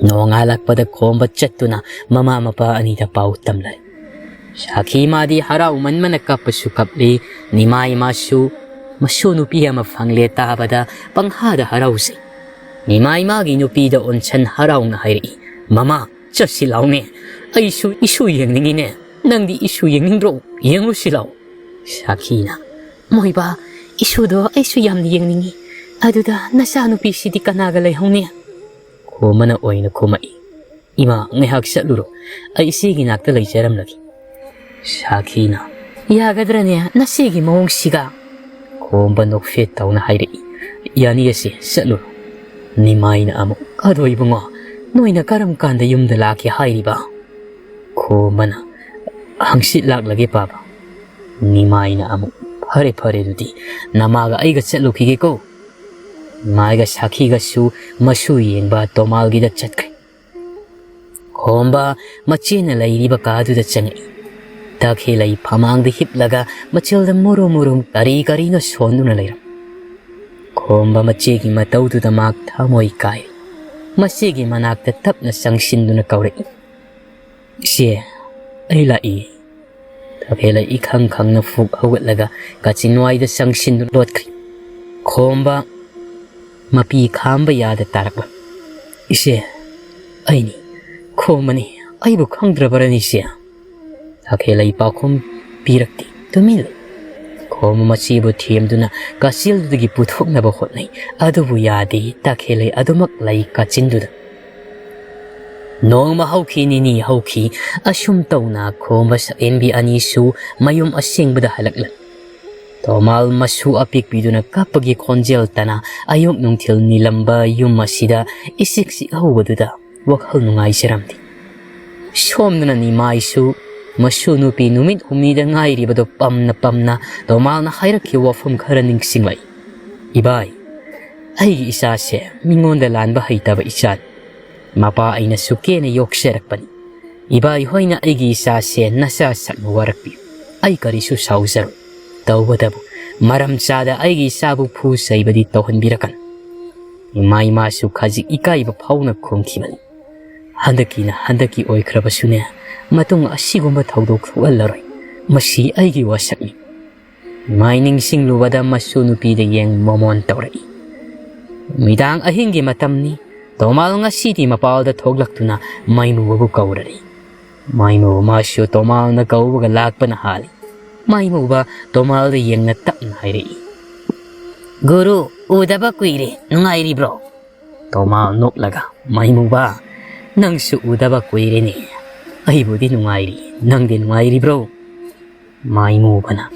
ꯅꯣꯡꯉꯥꯜꯂꯛꯄꯗ ꯈꯣꯝꯕ ꯆꯠꯇꯨꯅ ꯃꯃꯥ ꯃꯄꯥ ꯑꯅꯤꯗ ꯄꯥꯎ ꯇꯝꯂꯔꯦ꯫ ꯁꯥꯈꯤ ꯃꯥꯗꯤ ꯍꯔꯥꯎꯃꯟꯕꯅ ꯀꯞꯄꯁꯨ ꯀꯞꯂꯤ꯫ ꯅꯤꯃꯥꯏ ꯃꯥꯁꯨ ꯃꯁꯨ ꯅꯨꯄꯤ ꯑꯃ ꯐꯪꯂꯦ ꯇꯥꯕꯗ ꯄꯪꯍꯥꯗ ꯍꯔꯥꯎꯖꯩ꯫ ꯅꯤꯃꯥꯏ ꯃꯥꯒꯤ ꯅꯨꯄꯤꯗ ꯑꯣꯟꯁꯟ ꯍꯔꯥꯎꯅ ꯍꯥꯏꯔꯛꯏ, "ꯃꯃꯥ, ꯆꯠꯁꯤ ꯂꯥꯎꯅꯦ꯫ ꯑꯩꯁꯨ ꯏꯁꯨ ꯌꯦꯡꯅꯤꯡꯉꯤꯅꯦ꯫ ꯅꯪꯗꯤ ꯏꯁꯨ ꯌꯦꯡꯅꯤꯡꯗ꯭ꯔꯣ? ꯌꯦꯡꯉꯨꯁꯤ ꯂꯥꯎ꯫" ꯁꯥꯈꯤꯅ, "ꯃꯣꯏꯕꯥ, ꯏꯁꯨꯗꯣ ꯑꯩꯁꯨ ꯌꯥꯝꯅ ꯌꯦꯡꯅꯤꯡꯉꯤ꯫ ꯑꯗꯨꯗ ꯅꯆꯥꯅꯨꯄꯤꯁꯤꯗꯤ ꯀꯅꯥꯒ ꯂꯩꯍꯧꯅꯤ?" ꯈꯣꯝꯕꯅ ꯑꯣꯏꯅ ꯈꯨꯝꯃꯛꯏ, "ꯏꯃꯥ, ꯉꯥꯏꯍꯥꯛ ꯆꯠꯂꯨꯔꯣ꯫ ꯑꯩ ꯏꯆꯦꯒꯤ ꯅꯥꯛꯇ ꯂꯩꯖꯔꯝꯂꯒꯦ꯫" ꯁꯥꯈꯤꯅ, "ꯌꯥꯒꯗ꯭ꯔꯅꯦ ꯅꯆꯦꯒꯤ ꯃꯑꯣꯡꯁꯤꯒ?" ꯈꯣꯝꯕ ꯅꯣꯛꯐꯦꯠ ꯇꯧꯅ ꯍꯥꯏꯔꯛꯏ, "ꯌꯥꯅꯤꯌꯦꯁꯦ, ꯆꯠꯂꯨꯔꯣ꯫" ꯅꯤꯃꯥꯏꯅ ꯑꯃꯨꯛ, "ꯑꯗꯣ ꯏꯕꯨꯡꯉꯣ, ꯅꯣꯏꯅ ꯀꯔꯝ ꯀꯥꯟꯗ ꯌꯨꯝꯗ ꯂꯥꯛꯀꯦ ꯍꯥꯏꯔꯤꯕ?" ꯈꯣꯝꯕꯅ, "ꯍꯪꯆꯤꯠ ꯂꯥꯛꯂꯒꯦ ꯄꯥꯕ꯫" ꯅꯤꯃꯥꯏꯅ ꯑꯃꯨꯛ, "ꯐꯔꯦ ꯐꯔꯦ, ꯑꯗꯨꯗꯤ ꯅꯃꯥꯒ ꯑꯩꯒ ꯆꯠꯂꯨꯈꯤꯒꯦꯀꯣ꯫" ꯅꯤꯃꯥꯏꯒ ꯁꯥꯈꯤꯒꯁꯨ ꯃꯁꯨ ꯌꯦꯡꯕ ꯇꯣꯃꯥꯜꯒꯤꯗ ꯆꯠꯈ꯭ꯔꯦ꯫ ꯈꯣꯝꯕ ꯃꯆꯦꯅ ꯂꯩꯔꯤꯕ ꯀꯥꯗꯨꯗ ꯆꯪꯉꯛꯏ꯫ ꯇꯈꯦꯜꯂꯩ ꯐꯃꯥꯡꯗ ꯍꯤꯞꯂꯒ ꯃꯆꯤꯜꯗ ꯃꯨꯔꯨꯝ ꯃꯨꯔꯨꯝ ꯀꯔꯤ ꯀꯔꯤꯅꯣ ꯁꯣꯟꯗꯨꯅ ꯂꯩꯔꯝꯃꯤ꯫ ꯈꯣꯝꯕ ꯃꯆꯦꯒꯤ ꯃꯇꯧꯗꯨꯗ ꯃꯍꯥꯛ ꯊꯃꯣꯏ ꯀꯥꯏ꯫ ꯃꯆꯦꯒꯤ ꯃꯅꯥꯛꯇ ꯇꯞꯅ ꯆꯪꯁꯤꯟꯗꯨꯅ ꯀꯧꯔꯛꯏ, "ꯏꯆꯦ, ꯑꯩ ꯂꯥꯛꯏ꯫" ꯇꯈꯦꯜꯂꯩ ꯏꯈꯪ ꯈꯪꯅ ꯐꯨꯛ ꯍꯧꯒꯠꯂꯒ ꯀꯥꯆꯤꯟꯋꯥꯏꯗ ꯆꯪꯁꯤꯟꯗꯨꯅ ꯂꯣꯠꯈ꯭ꯔꯤ꯫ ꯈꯣꯝꯕ ꯃꯄꯤ ꯈꯥꯝꯕ ꯌꯥꯗ ꯇꯥꯔꯛꯂꯝꯃꯤ꯫ "ꯏꯆꯦ, ꯑꯩꯅꯤ, ꯈꯣꯝꯕꯅꯤ, ꯑꯩꯕꯨ ꯈꯪꯗ꯭ꯔꯕꯔꯅꯤ ꯏꯆꯦ?" ꯇꯈꯦꯜꯂꯩ ꯄꯥꯎꯈꯨꯝ ꯄꯤꯔꯛꯇꯦ, ꯇꯨꯃꯤꯟ ꯂꯩ꯫ ꯈꯣꯝꯕ ꯃꯆꯦꯕꯨ ꯊꯦꯝꯗꯨꯅ ꯀꯥꯆꯤꯜꯗꯨꯗꯒꯤ ꯄꯨꯊꯣꯛꯅꯕ ꯍꯣꯠꯅꯩ, ꯑꯗꯨꯕꯨ ꯌꯥꯗꯦ, ꯇꯈꯦꯜꯂꯩ ꯑꯗꯨꯃꯛ ꯂꯩ ꯀꯥꯆꯤꯟꯗꯨꯗ꯫ ꯅꯣꯡꯃ ꯍꯧꯈꯤ, ꯅꯤꯅꯤ ꯍꯧꯈꯤ, ꯑꯁꯨꯝ ꯇꯧꯅ ꯈꯣꯝꯕ ꯁꯛꯍꯦꯟꯕꯤ ꯑꯅꯤꯁꯨ ꯃꯌꯨꯝ ꯑꯁꯦꯡꯕꯗ ꯍꯜꯂꯛꯂꯝꯃꯤ꯫ ꯇꯣꯃꯥꯜ ꯃꯁꯨ ꯑꯄꯤꯛꯄꯤꯗꯨꯅ ꯀꯞꯄꯒꯤ ꯈꯣꯟꯖꯦꯜ ꯇꯅ ꯑꯌꯨꯛ ꯅꯨꯡꯊꯤꯜ ꯅꯤꯜꯂꯝꯕ ꯌꯨꯝ ꯑꯁꯤꯗ ꯏꯆꯤꯛ ꯆꯤꯛꯍꯧꯕꯗꯨꯗ ꯋꯥꯈꯜ ꯅꯨꯡꯉꯥꯏꯖꯔꯝꯗꯦ꯫ ꯁꯣꯝꯗꯅ ꯅꯤꯃꯥꯏꯁꯨ ꯃꯁꯨ ꯅꯨꯄꯤ ꯅꯨꯃꯤꯠ ꯍꯨꯝꯅꯤꯗ ꯉꯥꯏꯔꯤꯕꯗꯨ ꯄꯝꯅ ꯄꯝꯅ ꯇꯣꯃꯥꯜꯅ ꯍꯥꯏꯔꯛꯈꯤꯕ ꯋꯥꯐꯝ ꯈꯔ ꯅꯤꯡꯁꯤꯡꯂꯛꯏ꯫ "ꯏꯕꯥꯏ, ꯑꯩꯒꯤ ꯏꯆꯥꯁꯦ ꯃꯤꯉꯣꯟꯗ ꯂꯥꯟꯕ ꯍꯩꯇꯕ ꯏꯆꯥꯅꯤ꯫ ꯃꯄꯥ ꯑꯩꯅ ꯁꯨꯀꯦꯅ ꯌꯣꯛꯆꯔꯛꯄꯅꯤ꯫ ꯏꯕꯥꯏ ꯍꯣꯏꯅ ꯑꯩꯒꯤ ꯏꯆꯥꯁꯦ ꯅꯆꯥ ꯁꯛꯅ ꯋꯥꯔꯛꯄꯤ꯫ ꯑꯩ ꯀꯔꯤꯁꯨ ꯁꯥꯎꯖꯔꯣꯏ꯫ ꯇꯧꯕꯇꯕꯨ ꯃꯔꯝ ꯆꯥꯗ ꯑꯩꯒꯤ ꯏꯆꯥꯕꯨ ꯐꯨ ꯆꯩꯕꯗꯤ ꯇꯧꯍꯟꯕꯤꯔꯛꯀꯅꯨ꯫" ꯏꯃꯥ ꯏꯃꯥꯁꯨ ꯈꯖꯤꯛ ꯏꯀꯥꯏꯕ ꯐꯥꯎꯅ ꯈꯨꯝꯈꯤꯕꯅꯤ꯫ "ꯍꯟꯗꯛꯀꯤꯅ ꯍꯟꯗꯛꯀꯤ ꯑꯣꯏꯈ꯭ꯔꯕꯁꯨꯅꯦ, ꯃꯇꯨꯡ ꯑꯁꯤꯒꯨꯝꯕ ꯊꯧꯗꯣꯛ ꯊꯣꯛꯍꯜꯂꯔꯣꯏ꯫ ꯃꯁꯤ ꯑꯩꯒꯤ ꯋꯥꯁꯛꯅꯤ꯫" ꯃꯥꯏ ꯅꯤꯡꯁꯤꯡꯂꯨꯕꯗ ꯃꯁꯨ ꯅꯨꯄꯤꯗ ꯌꯦꯡ ꯃꯣꯃꯣꯟ ꯇꯧꯔꯛꯏ꯫ ꯅꯨꯃꯤꯗꯥꯡ ꯑꯍꯤꯡꯒꯤ ꯃꯇꯝꯅꯤ꯫ ꯇꯣꯃꯥꯜ ꯉꯁꯤꯗꯤ ꯃꯄꯥꯜꯗ ꯊꯣꯛꯂꯛꯇꯨꯅ ꯃꯥꯏꯃꯨꯕꯕꯨ ꯀꯧꯔꯔꯤ꯫ ꯃꯥꯏꯃꯨꯕ ꯃꯥꯁꯨ ꯇꯣꯃꯥꯜꯅ ꯀꯧꯕꯒ ꯂꯥꯛꯄꯅ ꯍꯥꯜꯂꯤ꯫ ꯃꯥꯏꯃꯨꯕ ꯇꯣꯃꯥꯜꯗ ꯌꯦꯡꯅ ꯇꯞꯅ ꯍꯥꯏꯔꯛꯏ, "ꯒꯨꯔꯨ, ꯎꯗꯕ ꯀꯨꯏꯔꯦ, ꯅꯨꯡꯉꯥꯏꯔꯤꯕ꯭ꯔꯣ?" ꯇꯣꯃꯥꯜ ꯅꯣꯛꯂꯒ, "ꯃꯥꯏꯃꯨꯕ, ꯅꯪꯁꯨ ꯎꯗꯕ ꯀꯨꯏꯔꯦꯅꯦ꯫ ꯑꯩꯕꯨꯗꯤ ꯅꯨꯡꯉꯥꯏꯔꯤ, ꯅꯪꯗꯤ ꯅꯨꯡꯉꯥꯏꯔꯤꯕ꯭ꯔꯣ?" ꯃꯥꯏꯃꯨꯕꯅ,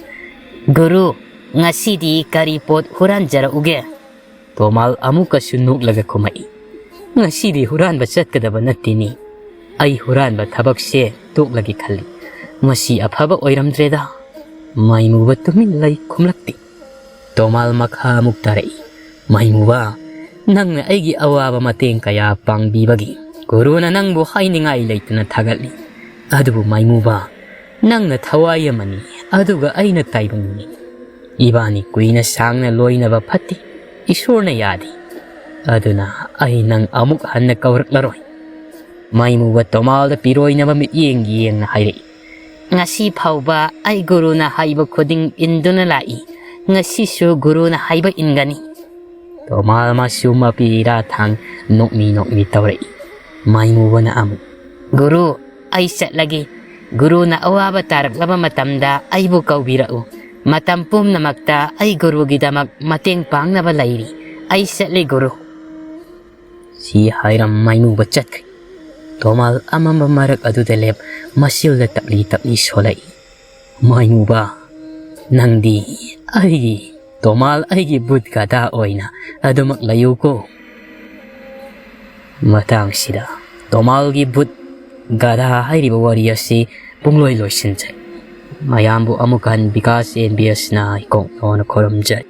"ꯒꯨꯔꯨ, ꯉꯁꯤꯗꯤ ꯀꯔꯤ ꯄꯣꯠ ꯍꯨꯔꯥꯟꯖꯔꯛꯎꯒꯦ?" ꯇꯣꯃꯥꯜ ꯑꯃꯨꯛꯀꯁꯨ ꯅꯣꯛꯂꯒ ꯈꯨꯝꯃꯛꯏ, "ꯉꯁꯤꯗꯤ ꯍꯨꯔꯥꯟꯕ ꯆꯠꯀꯗꯕ ꯅꯠꯇꯦꯅꯦ꯫ ꯑꯩ ꯍꯨꯔꯥꯟꯕ ꯊꯕꯛꯁꯦ ꯇꯣꯛꯂꯒꯦ ꯈꯜꯂꯤ꯫ ꯃꯁꯤ ꯑꯐꯕ ꯑꯣꯏꯔꯝꯗ꯭ꯔꯦꯗ꯫" ꯃꯥꯏꯃꯨꯕ ꯇꯨꯃꯤꯟ ꯂꯩ, ꯈꯨꯝꯂꯛꯇꯦ꯫ ꯇꯣꯃꯥꯜ ꯃꯈꯥ ꯑꯃꯨꯛ ꯇꯥꯔꯛꯏ, "ꯃꯥꯏꯃꯨꯕ, ꯅꯪꯅ ꯑꯩꯒꯤ ꯑꯋꯥꯕ ꯃꯇꯦꯡ ꯀꯌꯥ ꯄꯥꯡꯕꯤꯕꯒꯤ ꯒꯨꯔꯨꯅ ꯅꯪꯕꯨ ꯍꯥꯏꯅꯤꯡꯉꯥꯏ ꯂꯩꯇꯅ ꯊꯥꯒꯠꯂꯤ꯫ ꯑꯗꯨꯕꯨ ꯃꯥꯏꯃꯨꯕ, ꯅꯪꯅ ꯊꯋꯥꯏ ꯑꯃꯅꯤ, ꯑꯗꯨꯒ ꯑꯩꯅ ꯇꯥꯏꯕꯪꯅꯤ꯫ ꯏꯕꯥꯅꯤ ꯀꯨꯏꯅ ꯁꯥꯡꯅ ꯂꯣꯏꯅꯕ ꯐꯠꯇꯦ, ꯏꯁꯣꯔꯅ ꯌꯥꯗꯦ꯫ ꯑꯗꯨꯅ ꯑꯩ ꯅꯪ ꯑꯃꯨꯛ ꯍꯟꯅ ꯀꯧꯔꯛꯂꯔꯣꯏ꯫ ꯃꯥꯏꯃꯨꯕ ꯇꯣꯃꯥꯜꯗ ꯄꯤꯔꯣꯏꯅꯕ ꯃꯤꯠꯌꯦꯡ ꯌꯦꯡꯅ ꯍꯥꯏꯔꯛꯏ꯫ ꯉꯁꯤ ꯐꯥꯎꯕ ꯑꯩ ꯒꯨꯔꯨꯅ ꯍꯥꯏꯕ ꯈꯨꯗꯤꯡ ꯏꯟꯗꯨꯅ ꯂꯥꯛꯏ꯫ ꯉꯁꯤꯁꯨ ꯒꯨꯔꯨꯅ ꯍꯥꯏꯕ ꯏꯟꯒꯅꯤ꯫ ꯇꯣꯃꯥꯜ ꯃꯁꯨ ꯃꯄꯤ ꯏꯔꯥ ꯊꯥꯡ ꯅꯣꯛꯃꯤ ꯅꯣꯛꯃꯤ ꯇꯧꯔꯛꯏ꯫ ꯃꯥꯏꯃꯨꯕꯅ ꯑꯃꯨꯛ, "ꯒꯨꯔꯨ, ꯑꯩ ꯆꯠꯂꯒꯦ꯫ ꯒꯨꯔꯨꯅ ꯑꯋꯥꯕ ꯇꯥꯔꯛꯂꯕ ꯃꯇꯝꯗ ꯑꯩꯕꯨ ꯀꯧꯕꯤꯔꯛꯎ꯫ ꯃꯇꯝ ꯄꯨꯝꯅꯃꯛꯇ ꯑꯩ ꯒꯨꯔꯨꯒꯤꯗꯃꯛ ꯃꯇꯦꯡ ꯄꯥꯡꯅꯕ ꯂꯩꯔꯤ꯫ ꯑꯩ ꯆꯠꯂꯦ ꯒꯨꯔꯨ"꯫ ꯁꯤ ꯍꯥꯏꯔꯝ ꯃꯥꯏꯃꯨꯕ ꯆꯠꯈ꯭ꯔꯦ꯫ ꯇꯣꯃꯥꯜ ꯑꯃꯝꯕ ꯃꯔꯛ ꯑꯗꯨꯗ ꯂꯦꯞ, ꯃꯁꯤꯜꯗ ꯇꯞꯂꯤ ꯇꯞꯂꯤ ꯁꯣꯜꯂꯛꯏ꯫ "ꯃꯥꯏꯃꯨꯕ, ꯅꯪꯗꯤ ꯑꯩꯒꯤ, ꯇꯣꯃꯥꯜ ꯑꯩꯒꯤ ꯕꯨꯠ ꯒꯙꯥ ꯑꯣꯏꯅ ꯑꯗꯨꯃꯛ ꯂꯩꯌꯨꯀꯣ"꯫ ꯃꯇꯥꯡꯁꯤꯗ ꯇꯣꯃꯥꯜꯒꯤ ꯕꯨꯠ ꯒꯙꯥ ꯍꯥꯏꯔꯤꯕ ꯋꯥꯔꯤ ꯑꯁꯤ ꯄꯨꯡꯂꯣꯏ ꯂꯣꯏꯁꯤꯟꯖꯩ꯫ ꯃꯌꯥꯝꯕꯨ ꯑꯃꯨꯛ ꯍꯟ ꯕꯤꯀꯥꯁ ꯑꯦꯟ ꯕꯤ ꯑꯦꯁꯅ ꯏꯀꯣꯛ ꯅꯧꯅ ꯈꯨꯔꯨꯝꯖꯩ꯫